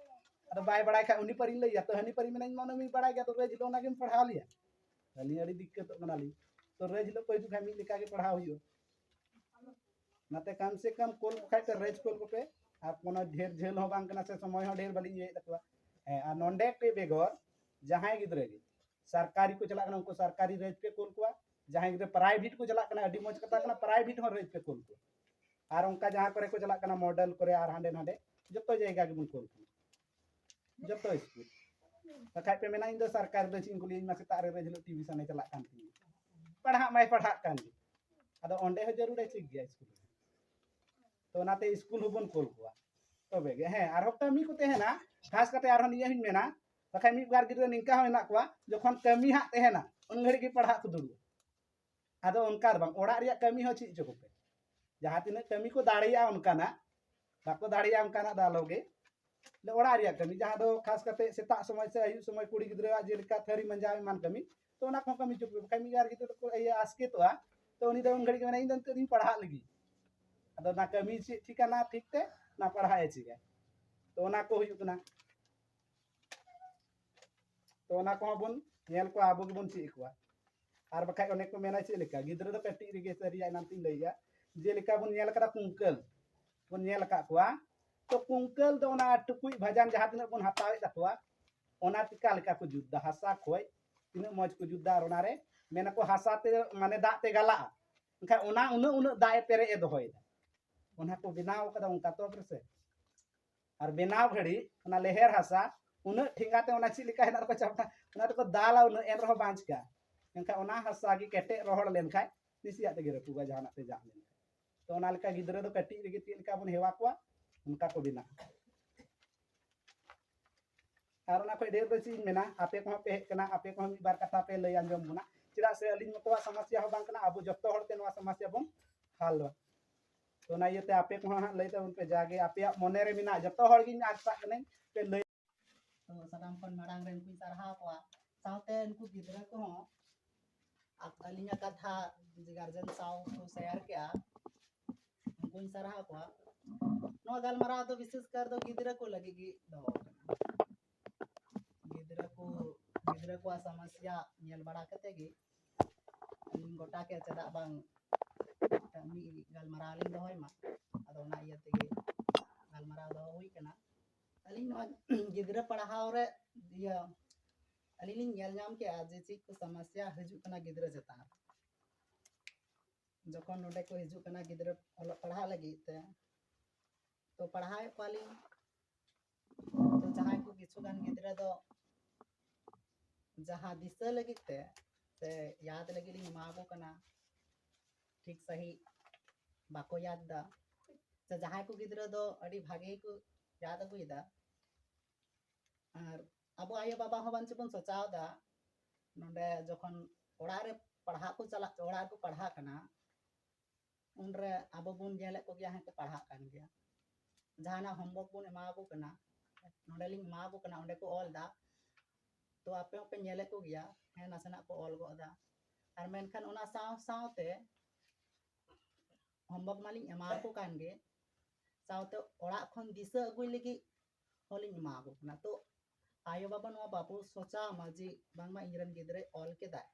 ᱟᱫᱚ ᱵᱟᱭ ᱵᱟᱲᱟᱭ ᱠᱷᱟᱡ ᱩᱱᱤ ᱯᱟᱹᱨᱤᱧ ᱞᱟᱹᱭᱟ, ᱛᱚ ᱦᱟᱹᱱᱤ ᱯᱟᱹᱨᱤ ᱢᱮᱱᱟ, "ᱤᱧ ᱢᱟ ᱚᱱᱟ ᱢᱟᱧ ᱵᱟᱲᱟᱭ ᱜᱮᱭᱟ, ᱛᱚ ᱨᱟᱹᱡᱽ ᱦᱤᱞᱳᱜ ᱚᱱᱟ ᱜᱮᱢ ᱯᱟᱲᱦᱟᱣ ᱞᱮᱭᱟ᱾" ᱟᱹᱞᱤᱧ ᱟᱹᱰᱤ ᱫᱤᱠᱠᱟᱛᱚᱜ ᱠᱟᱱᱟᱞᱤᱧ᱾ ᱛᱚ ᱨᱟᱹᱡᱽ ᱦᱤᱞᱳᱜ ᱠᱚ ᱦᱤᱡᱩᱜ ᱠᱷᱟᱡ ᱢᱤᱫ ᱞᱮᱠᱟ ᱜᱮ ᱯᱟᱲᱦᱟᱣ ᱦᱩᱭᱩᱜᱼᱟ᱾ ᱚᱱᱟᱛᱮ ᱠᱚᱢ ᱥᱮ ᱠᱚᱢ ᱠᱩᱞ ᱠᱚ ᱠᱷᱟᱡ ᱯᱮ, ᱨᱟᱹᱡᱽ ᱠᱩᱞ ᱠᱚᱯᱮ᱾ ᱟᱨ ᱠᱳᱱᱳ ᱰᱷᱮᱨ ᱡᱷᱟᱹᱞ ᱦᱚᱸ ᱵᱟᱝ ᱠᱟᱱᱟ ᱥᱮ ᱥᱚᱢᱚᱭ ᱦᱚᱸ ᱰᱷᱮᱨ ᱵᱟᱹᱞᱤᱧ ᱤᱭᱟᱹᱭᱮᱫ ᱛᱟᱠᱚᱣᱟ᱾ ᱦᱮᱸ, ᱟᱨ ᱱᱚᱸᱰᱮ ᱯᱮ ᱵᱮᱜᱚᱨ ᱡᱟᱦᱟᱸᱭ ᱜᱤᱫᱽᱨᱟᱹ ᱜᱮ ᱥᱚᱨᱠᱟᱨᱤ ᱠᱚ ᱪᱟᱞᱟᱜ ᱠᱟᱱᱟ, ᱩᱱᱠᱩ ᱥᱚᱨᱠᱟᱨᱤ ᱨᱟᱹᱡᱽ ᱯᱮ ᱠᱩᱞ ᱠᱚᱣᱟ᱾ ᱡᱟᱦᱟᱸᱭ ᱜᱤᱫᱽᱨᱟᱹ ᱯᱨᱟᱭᱵᱷᱮᱴ ᱠᱚ ᱪᱟᱞᱟᱜ ᱠᱟᱱᱟ, ᱟᱹᱰᱤ ᱢᱚᱡᱽ ᱠᱟᱛᱷᱟ ᱠᱟᱱᱟ, ᱯᱨᱟᱭᱵᱷᱮᱴ ᱦᱚᱸ ᱨᱟᱹᱡᱽ ᱯᱮ ᱠᱩᱞ ᱠᱚᱣᱟ᱾ ᱟᱨ ᱚᱱᱠᱟ ᱡᱟᱦᱟᱸ ᱠᱚᱨᱮ ᱠᱚ ᱪᱟᱞᱟᱜ ᱠᱟᱱᱟ, ᱢᱚᱰᱮᱞ ᱠᱚᱨᱮ ᱟᱨ ᱦᱟᱸᱰᱮ ᱱᱟᱰᱮ, ᱡᱚᱛᱚ ᱡᱟᱭᱜᱟ ᱜᱮᱵᱚᱱ ᱠᱩᱞ ᱠᱚᱣᱟ, ᱡᱚᱛᱚ ᱥᱠᱩᱞ᱾ ᱵᱟᱠᱷᱟᱡ ᱯᱮ ᱢᱮᱱᱟ, "ᱤᱧ ᱫᱚ ᱥᱚᱨᱠᱟᱨ ᱫᱚ ᱪᱮᱫ ᱤᱧ ᱠᱩᱞᱤᱭᱟ, ᱤᱧ ᱢᱟ ᱥᱮᱛᱟᱜ ᱨᱮ ᱨᱟᱹᱡᱽ ᱦᱤᱞᱳᱜ ᱴᱤᱭᱩᱥᱚᱱᱮ ᱪᱟᱞᱟᱜ ᱠᱟᱱ ᱛᱤᱧᱟ, ᱯᱟᱲᱦᱟᱜ ᱢᱟᱭ ᱯᱟᱲᱦᱟᱜ ᱠᱟᱱ ᱜᱮ᱾" ᱟᱫᱚ ᱚᱸᱰᱮ ᱦᱚᱸ ᱡᱟᱹᱨᱩᱲᱮ ᱪᱮᱫ ᱜᱮᱭᱟ ᱥᱠᱩᱞ ᱨᱮ᱾ ᱛᱚ ᱚᱱᱟᱛᱮ ᱥᱠᱩᱞ ᱦᱚᱸᱵᱚᱱ ᱠᱩᱞ ᱠᱚᱣᱟ᱾ ᱛᱚᱵᱮ ᱜᱮ, ᱦᱮᱸ, ᱟᱨᱦᱚᱸ ᱠᱟᱹᱢᱤ ᱠᱚ ᱛᱟᱦᱮᱱᱟ, ᱠᱷᱟᱥ ᱠᱟᱛᱮ ᱟᱨᱦᱚᱸ ᱱᱤᱭᱟᱹ ᱦᱚᱧ ᱢᱮᱱᱟ, ᱵᱟᱠᱷᱟᱡ ᱢᱤᱫ ᱵᱟᱨ ᱜᱤᱫᱽᱨᱟᱹ ᱱᱤᱝᱠᱟ ᱦᱚᱸ ᱢᱮᱱᱟᱜ ᱠᱚᱣᱟ, ᱡᱚᱠᱷᱚᱱ ᱠᱟᱹᱢᱤ ᱦᱟᱸᱜ ᱛᱟᱦᱮᱱᱟ, ᱩᱱ ᱜᱷᱟᱹᱲᱤᱡ ᱜᱮ ᱯᱟᱲᱦᱟᱜ ᱠᱚ ᱫᱩᱲᱩᱵᱼᱟ᱾ ᱟᱫᱚ ᱚᱱᱠᱟ ᱫᱚ ᱵᱟᱝ, ᱚᱲᱟᱜ ᱨᱮᱭᱟᱜ ᱠᱟᱹᱢᱤ ᱦᱚᱸ ᱪᱮᱫ ᱪᱚ ᱠᱚᱯᱮ, ᱡᱟᱦᱟᱸ ᱛᱤᱱᱟᱹᱜ ᱠᱟᱹᱢᱤ ᱠᱚ ᱫᱟᱲᱮᱭᱟᱜᱼᱟ ᱚᱱᱠᱟᱱᱟᱜ, ᱵᱟᱠᱚ ᱫᱟᱲᱮᱭᱟᱜᱼᱟ ᱚᱱᱠᱟᱱᱟᱜ ᱫᱚ ᱟᱞᱚ ᱜᱮ᱾ ᱚᱲᱟᱜ ᱨᱮᱭᱟᱜ ᱠᱟᱹᱢᱤ, ᱡᱟᱦᱟᱸ ᱫᱚ ᱠᱷᱟᱥ ᱠᱟᱛᱮ ᱥᱮᱛᱟᱜ ᱥᱚᱢᱚᱭ ᱥᱮ ᱟᱹᱭᱩᱵ ᱥᱚᱢᱚᱭ ᱠᱩᱲᱤ ᱜᱤᱫᱽᱨᱟᱹᱣᱟᱜ ᱡᱮᱞᱮᱠᱟ ᱛᱷᱟᱹᱨᱤ ᱢᱟᱸᱡᱟᱣ ᱮᱢᱟᱱ ᱠᱟᱹᱢᱤ, ᱛᱚ ᱚᱱᱟ ᱠᱚᱦᱚᱸ ᱠᱟᱹᱢᱤ ᱦᱚᱪᱚ ᱠᱚᱯᱮ᱾ ᱵᱟᱠᱷᱟᱡ ᱢᱤᱫ ᱵᱟᱨ ᱜᱤᱫᱽᱨᱟᱹ ᱫᱚᱠᱚ ᱤᱭᱟᱹ ᱟᱥᱠᱮᱛᱚᱜᱼᱟ, ᱛᱚ ᱩᱱᱤ ᱫᱚ ᱩᱱ ᱜᱷᱟᱹᱲᱤᱡ ᱜᱮ ᱢᱮᱱᱟ, "ᱤᱧ ᱫᱚ ᱱᱤᱛᱚᱜ ᱫᱚᱧ ᱯᱟᱲᱦᱟᱜ ᱞᱟᱹᱜᱤᱫ᱾" ᱟᱫᱚ ᱚᱱᱟ ᱠᱟᱹᱢᱤ ᱪᱮᱫ ᱴᱷᱤᱠᱟ, ᱚᱱᱟ ᱴᱷᱤᱠ ᱛᱮ ᱚᱱᱟ ᱯᱟᱲᱦᱟᱜ ᱮ ᱪᱮᱫᱟ᱾ ᱛᱚ ᱚᱱᱟ ᱠᱚ ᱦᱩᱭᱩᱜ ᱠᱟᱱᱟ᱾ ᱛᱚ ᱚᱱᱟ ᱠᱚᱦᱚᱸ ᱵᱚᱱ ᱧᱮᱞ ᱠᱚᱣᱟ, ᱟᱵᱚ ᱜᱮᱵᱚᱱ ᱪᱮᱫ ᱟᱠᱚᱣᱟ᱾ ᱟᱨ ᱵᱟᱠᱷᱟᱡ ᱚᱱᱮ ᱠᱚ ᱢᱮᱱᱟ ᱪᱮᱫ ᱞᱮᱠᱟ, ᱜᱤᱫᱽᱨᱟᱹ ᱫᱚ ᱠᱟᱹᱴᱤᱡ ᱨᱮᱜᱮ ᱥᱟᱹᱨᱤᱭᱟ, ᱮᱱᱟᱱ ᱛᱤᱧ ᱞᱟᱹᱭ ᱜᱮᱭᱟ, ᱡᱮᱞᱮᱠᱟ ᱵᱚᱱ ᱧᱮᱞ ᱟᱠᱟᱫᱟ ᱠᱩᱝᱠᱟᱹᱞ, ᱵᱚᱱ ᱧᱮᱞ ᱟᱠᱟᱫ ᱠᱚᱣᱟ᱾ ᱛᱚ ᱠᱩᱝᱠᱟᱹᱞ ᱫᱚ ᱚᱱᱟ ᱴᱩᱠᱩᱡ ᱵᱷᱟᱡᱟᱱ ᱡᱟᱦᱟᱸ ᱛᱤᱱᱟᱹᱜ ᱵᱚᱱ ᱦᱟᱛᱟᱣᱮᱫ ᱛᱟᱠᱚᱣᱟ, ᱚᱱᱟ ᱛᱤᱠᱟ ᱞᱮᱠᱟ ᱠᱚ ᱡᱩᱛ ᱫᱟ, ᱦᱟᱥᱟ ᱠᱷᱚᱡ ᱛᱤᱱᱟᱹᱜ ᱢᱚᱡᱽ ᱠᱚ ᱡᱩᱛ ᱫᱟ᱾ ᱟᱨ ᱚᱱᱟᱨᱮ ᱢᱮᱱᱟᱠᱚ ᱦᱟᱥᱟ ᱛᱮ, ᱢᱟᱱᱮ ᱫᱟᱜ ᱛᱮ ᱜᱟᱞᱟᱜᱼᱟ, ᱮᱱᱠᱷᱟᱱ ᱚᱱᱟ ᱩᱱᱟᱹᱜ ᱩᱱᱟᱹᱜ ᱫᱟᱜ ᱮ ᱯᱮᱨᱮᱡ ᱮ ᱫᱚᱦᱚᱭᱮᱫᱟ᱾ ᱚᱱᱟ ᱠᱚ ᱵᱮᱱᱟᱣ ᱠᱟᱫᱟ ᱚᱱᱠᱟ ᱛᱚ ᱨᱮᱥᱮ᱾ ᱟᱨ ᱵᱮᱱᱟᱣ ᱜᱷᱟᱹᱲᱤ ᱚᱱᱟ ᱞᱮᱦᱮᱨ ᱦᱟᱥᱟ ᱩᱱᱟᱹᱜ ᱴᱷᱮᱸᱜᱟ ᱛᱮ ᱚᱱᱟ ᱪᱮᱫ ᱞᱮᱠᱟ ᱦᱮᱱᱟᱜ ᱨᱮᱠᱚ ᱪᱟᱯᱴᱟ, ᱚᱱᱟ ᱛᱮᱠᱚ ᱫᱟᱞᱟ ᱩᱱᱟᱹᱜ, ᱮᱱ ᱨᱮᱦᱚᱸ ᱵᱟᱝ ᱪᱤᱠᱟ᱾ ᱢᱮᱱᱠᱷᱟᱱ ᱚᱱᱟ ᱦᱟᱥᱟ ᱜᱮ ᱠᱮᱴᱮᱡ ᱨᱚᱦᱚᱲ ᱞᱮᱱᱠᱷᱟᱱ ᱱᱟᱥᱮᱭᱟᱜ ᱛᱮᱜᱮ ᱨᱟᱹᱯᱩᱫᱟ ᱡᱟᱦᱟᱱᱟᱜ ᱛᱮ ᱡᱟᱜ ᱞᱮᱱᱠᱷᱟᱱ᱾ ᱛᱚ ᱚᱱᱟ ᱞᱮᱠᱟ ᱜᱤᱫᱽᱨᱟᱹ ᱫᱚ ᱠᱟᱹᱴᱤᱡ ᱨᱮᱜᱮ ᱪᱮᱫ ᱞᱮᱠᱟ ᱵᱚᱱ ᱦᱮᱣᱟ ᱠᱚᱣᱟ ᱚᱱᱠᱟ ᱠᱚ ᱵᱮᱱᱟᱜᱼᱟ᱾ ᱟᱨ ᱚᱱᱟ ᱠᱷᱚᱡ ᱰᱷᱮᱨ ᱫᱚ ᱪᱮᱫ ᱤᱧ ᱢᱮᱱᱟ, ᱟᱯᱮ ᱠᱚᱦᱚᱸ ᱯᱮ ᱦᱮᱡ ᱠᱟᱱᱟ, ᱟᱯᱮ ᱠᱚᱦᱚᱸ ᱢᱤᱫ ᱵᱟᱨ ᱠᱟᱛᱷᱟ ᱯᱮ ᱞᱟᱹᱭ ᱟᱸᱡᱚᱢ ᱵᱚᱱᱟ᱾ ᱪᱮᱫᱟᱜ ᱥᱮ ᱟᱹᱞᱤᱧ ᱢᱚᱛᱚᱣᱟᱜ ᱥᱚᱢᱚᱥᱭᱟ ᱦᱚᱸ ᱵᱟᱝ ᱠᱟᱱᱟ, ᱟᱵᱚ ᱡᱚᱛᱚ ᱦᱚᱲᱛᱮ ᱱᱚᱣᱟ ᱥᱚᱢᱚᱥᱭᱟ ᱵᱚᱱ ᱦᱟᱞᱟ᱾ ᱛᱚ ᱚᱱᱟ ᱤᱭᱟᱹᱛᱮ ᱟᱯᱮ ᱠᱚᱦᱚᱸ ᱦᱟᱸᱜ ᱞᱟᱹᱭ ᱛᱟᱵᱚᱱ ᱯᱮ, ᱡᱟᱜᱮ ᱟᱯᱮᱭᱟᱜ ᱢᱚᱱᱮ ᱨᱮ ᱢᱮᱱᱟᱜ ᱡᱚᱛᱚ ᱦᱚᱲ ᱜᱤᱧ ᱟᱥ ᱠᱟᱜ ᱠᱟᱹᱱᱟᱹᱧ ᱯᱮ ᱞᱟᱹᱭ᱾ ᱛᱚ ᱥᱟᱱᱟᱢ ᱠᱷᱚᱱ ᱢᱟᱲᱟᱝ ᱨᱮ ᱩᱱᱠᱩᱧ ᱥᱟᱨᱦᱟᱣ ᱠᱚᱣᱟ, ᱥᱟᱶᱛᱮ ᱩᱱᱠᱩ ᱜᱤᱫᱽᱨᱟᱹ ᱠᱚᱦᱚᱸ ᱟ-, ᱟᱹᱞᱤᱧᱟᱜ ᱠᱟᱛᱷᱟ ᱜᱟᱨᱡᱮᱱ ᱥᱟᱶ ᱠᱚ ᱥᱮᱭᱟᱨ ᱠᱮᱜᱼᱟ, ᱩᱱᱠᱩᱧ ᱥᱟᱨᱦᱟᱣ ᱠᱚᱣᱟ᱾ ᱱᱚᱣᱟ ᱜᱟᱞᱢᱟᱨᱟᱣ ᱫᱚ ᱵᱤᱥᱮᱥ ᱠᱟᱨ ᱫᱚ ᱜᱤᱫᱽᱨᱟᱹ ᱠᱚ ᱞᱟᱹᱜᱤᱫ ᱜᱮ ᱫᱚᱦᱚ ᱠᱟᱱᱟ᱾ ᱜᱤᱫᱽᱨᱟᱹ ᱠᱚ, ᱜᱤᱫᱽᱨᱟᱹ ᱠᱚᱣᱟᱜ ᱥᱚᱢᱚᱥᱭᱟ ᱧᱮᱞ ᱵᱟᱲᱟ ᱠᱟᱛᱮ ᱜᱮ ᱟᱹᱞᱤᱧ ᱜᱚᱴᱟ ᱠᱮᱫ, ᱪᱮᱫᱟᱜ ᱵᱟᱝ ᱢᱤᱫᱴᱟᱝ ᱢᱤᱫ ᱜᱟᱞᱢᱟᱨᱟᱣ ᱞᱤᱧ ᱫᱚᱦᱚᱭ ᱢᱟ᱾ ᱟᱫᱚ ᱚᱱᱟ ᱤᱭᱟᱹ ᱛᱮᱜᱮ ᱜᱟᱞᱢᱟᱨᱟᱣ ᱫᱚᱦᱚ ᱦᱩᱭ ᱠᱟᱱᱟ᱾ ᱟᱹᱞᱤᱧ ᱱᱚᱣᱟ ᱜᱤᱫᱽᱨᱟᱹ ᱯᱟᱲᱦᱟᱣ ᱨᱮ, ᱤᱭᱟᱹ, ᱟᱹᱞᱤᱧ ᱞᱤᱧ ᱧᱮᱞ ᱧᱟᱢ ᱠᱮᱜᱼᱟ ᱡᱮ ᱪᱮᱫ ᱠᱚ ᱥᱚᱢᱚᱥᱭᱟ ᱦᱤᱡᱩᱜ ᱠᱟᱱᱟ ᱜᱤᱫᱽᱨᱟᱹ ᱪᱮᱛᱟᱱ ᱨᱮ᱾ ᱡᱚᱠᱷᱚᱱ ᱱᱚᱰᱮ ᱠᱚ ᱦᱤᱡᱩᱜ ᱠᱟᱱᱟ ᱜᱤᱫᱽᱨᱟᱹ ᱚᱞᱚᱜ ᱯᱟᱲᱦᱟᱜ ᱞᱟᱹᱜᱤᱫ ᱛᱮ, ᱛᱚ ᱯᱟᱲᱦᱟᱣᱮᱫ ᱠᱚᱣᱟᱞᱤᱧ, ᱛᱚ ᱡᱟᱦᱟᱸᱭ ᱠᱚ ᱠᱤᱪᱷᱩ ᱜᱟᱱ ᱜᱤᱫᱽᱨᱟᱹ ᱫᱚ ᱡᱟᱦᱟᱸ ᱫᱤᱥᱟᱹ ᱞᱟᱹᱜᱤᱫ ᱛᱮ ᱥᱮ ᱭᱟᱫ ᱞᱟᱹᱜᱤᱫ ᱞᱤᱧ ᱮᱢᱟ ᱠᱚ ᱠᱟᱱᱟ, ᱴᱷᱤᱠ ᱥᱟᱺᱦᱤᱡ ᱵᱟᱠᱚ ᱭᱟᱫ ᱫᱟ, ᱥᱮ ᱡᱟᱦᱟᱸᱭ ᱠᱚ ᱜᱤᱫᱽᱨᱟᱹ ᱫᱚ ᱟᱹᱰᱤ ᱵᱷᱟᱜᱮ ᱠᱚ ᱭᱟᱫ ᱟᱹᱜᱩᱭᱮᱫᱟ᱾ ᱟᱨ ᱟᱵᱚ ᱟᱭᱳ ᱵᱟᱵᱟ ᱦᱚᱸ ᱵᱟᱝ ᱪᱚ ᱵᱚᱱ ᱥᱚᱪᱟᱣ ᱫᱟ, ᱱᱚᱰᱮ ᱡᱚᱠᱷᱚᱱ ᱚᱲᱟᱜ ᱨᱮ ᱯᱟᱲᱦᱟᱜ ᱠᱚ ᱪᱟᱞᱟᱜ, ᱚᱲᱟᱜ ᱨᱮᱠᱚ ᱯᱟᱲᱦᱟᱜ ᱠᱟᱱᱟ, ᱩᱱᱨᱮ ᱟᱵᱚ ᱵᱚᱱ ᱧᱮᱞᱮᱫ ᱠᱚᱜᱮᱭᱟ, ᱦᱮᱸ, ᱠᱚ ᱯᱟᱲᱦᱟᱜ ᱠᱟᱱ ᱜᱮᱭᱟ᱾ ᱡᱟᱦᱟᱱᱟᱜ ᱦᱳᱢᱣᱟᱨᱠ ᱵᱚᱱ ᱮᱢᱟ ᱠᱚ ᱠᱟᱱᱟ, ᱱᱚᱰᱮ ᱞᱤᱧ ᱮᱢᱟ ᱠᱚ ᱠᱟᱱᱟ, ᱚᱸᱰᱮ ᱠᱚ ᱚᱞ ᱫᱟ, ᱛᱚ ᱟᱯᱮ ᱦᱚᱸᱯᱮ ᱧᱮᱞᱮᱫ ᱠᱚᱜᱮᱭᱟ, ᱦᱮᱸ, ᱱᱟᱥᱮᱱᱟᱜ ᱠᱚ ᱚᱞ ᱜᱚᱫ ᱫᱟ᱾ ᱟᱨ ᱢᱮᱱᱠᱷᱟᱱ ᱚᱱᱟ ᱥᱟᱶ ᱥᱟᱶᱛᱮ ᱦᱳᱢᱣᱟᱨᱠ ᱢᱟᱞᱤᱧ ᱮᱢᱟ ᱠᱚ ᱠᱟᱱ ᱜᱮ, ᱥᱟᱶᱛᱮ ᱚᱲᱟᱜ ᱠᱷᱚᱱ ᱫᱤᱥᱟᱹ ᱟᱹᱜᱩᱭ ᱞᱟᱹᱜᱤᱫ ᱦᱚᱸᱞᱤᱧ ᱮᱢᱟ ᱠᱚ ᱠᱟᱱᱟ᱾ ᱛᱚ ᱟᱭᱳ ᱵᱟᱵᱟ ᱱᱚᱣᱟ ᱵᱟᱵᱚ ᱥᱚᱪᱟᱣ ᱢᱟ ᱡᱮ ᱵᱟᱝᱢᱟ ᱤᱧ ᱨᱮᱱ ᱜᱤᱫᱽᱨᱟᱹᱭ ᱚᱞ ᱠᱮᱫᱟᱭ,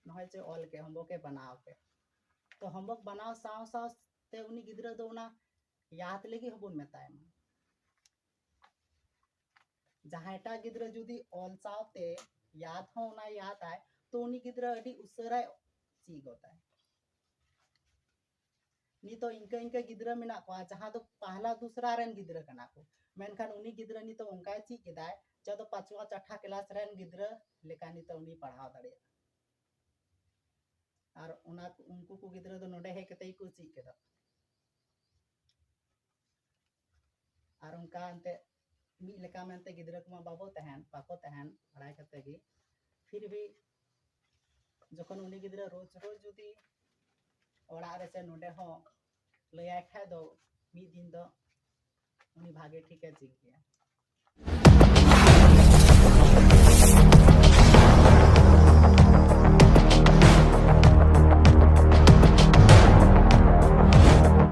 ᱱᱚᱜᱼᱚᱭ ᱡᱮ ᱚᱞ ᱠᱮᱫ, ᱦᱳᱢᱣᱟᱨᱠ ᱮ ᱵᱮᱱᱟᱣ ᱠᱮᱫ, ᱛᱚ ᱦᱳᱢᱣᱟᱨᱠ ᱵᱮᱱᱟᱣ ᱥᱟᱶ ᱥᱟᱶᱛᱮ ᱩᱱᱤ ᱜᱤᱫᱽᱨᱟᱹ ᱫᱚ ᱚᱱᱟ ᱭᱟᱫ ᱞᱟᱹᱜᱤᱫ ᱦᱚᱸᱵᱚᱱ ᱢᱮᱛᱟᱭ ᱢᱟ᱾ ᱡᱟᱦᱟᱸᱭᱴᱟᱜ ᱜᱤᱫᱽᱨᱟᱹ ᱡᱩᱫᱤ ᱚᱞ ᱥᱟᱶᱛᱮ ᱭᱟᱫ ᱦᱚᱸ ᱚᱱᱟᱭ ᱭᱟᱫᱟᱭ, ᱛᱚ ᱩᱱᱤ ᱜᱤᱫᱽᱨᱟᱹ ᱟᱹᱰᱤ ᱩᱥᱟᱹᱨᱟᱭ ᱪᱮᱫ ᱜᱚᱫᱟᱭ᱾ ᱱᱤᱛᱚᱜ ᱤᱱᱠᱟᱹ ᱤᱱᱠᱟᱹ ᱜᱤᱫᱽᱨᱟᱹ ᱢᱮᱱᱟᱜ ᱠᱚᱣᱟ ᱡᱟᱦᱟᱸ ᱫᱚ ᱯᱟᱦᱞᱟ ᱫᱩᱥᱨᱟ ᱨᱮᱱ ᱜᱤᱫᱽᱨᱟᱹ ᱠᱟᱱᱟ ᱠᱚ, ᱢᱮᱱᱠᱷᱟᱱ ᱩᱱᱤ ᱜᱤᱫᱽᱨᱟᱹ ᱱᱤᱛᱚᱜ ᱚᱱᱠᱟᱭ ᱪᱮᱫ ᱠᱮᱫᱟᱭ ᱡᱟᱦᱟᱸ ᱫᱚ ᱯᱟᱸᱪᱣᱟ ᱪᱟᱴᱷᱟ ᱠᱮᱞᱟᱥ ᱨᱮᱱ ᱜᱤᱫᱽᱨᱟᱹ ᱞᱮᱠᱟ ᱱᱤᱛᱚᱜ ᱩᱱᱤ ᱯᱟᱲᱦᱟᱣ ᱫᱟᱲᱮᱭᱟᱜᱼᱟ᱾ ᱟᱨ ᱚᱱᱟ ᱩᱱᱠᱩ ᱠᱚ ᱜᱤᱫᱽᱨᱟᱹ ᱫᱚ ᱱᱚᱰᱮ ᱦᱮᱡ ᱠᱟᱛᱮ ᱜᱮᱠᱚ ᱪᱮᱫ ᱠᱮᱫᱟ᱾ ᱟᱨ ᱚᱱᱠᱟ ᱮᱱᱛᱮ ᱢᱤᱫ ᱞᱮᱠᱟ ᱢᱮᱱᱛᱮ ᱜᱤᱫᱽᱨᱟᱹ ᱠᱚᱢᱟ ᱵᱟᱵᱚ ᱛᱟᱦᱮᱱ, ᱵᱟᱠᱚ ᱛᱟᱦᱮᱱ ᱵᱟᱲᱟᱭ ᱠᱟᱛᱮ ᱜᱮ, ᱯᱷᱤᱨ ᱵᱷᱤ ᱡᱚᱠᱷᱚᱱ ᱩᱱᱤ ᱜᱤᱫᱽᱨᱟᱹ ᱨᱳᱡᱽ ᱨᱳᱡᱽ ᱡᱩᱫᱤ ᱚᱲᱟᱜ ᱨᱮ ᱥᱮ ᱱᱚᱰᱮ ᱦᱚᱸ ᱞᱟᱹᱭᱟᱭ ᱠᱷᱟᱡ ᱫᱚ ᱢᱤᱫ ᱫᱤᱱ ᱫᱚ ᱩᱱᱤ ᱵᱷᱟᱜᱮ ᱴᱷᱤᱠᱮ ᱪᱮᱫ ᱜᱮᱭᱟ᱾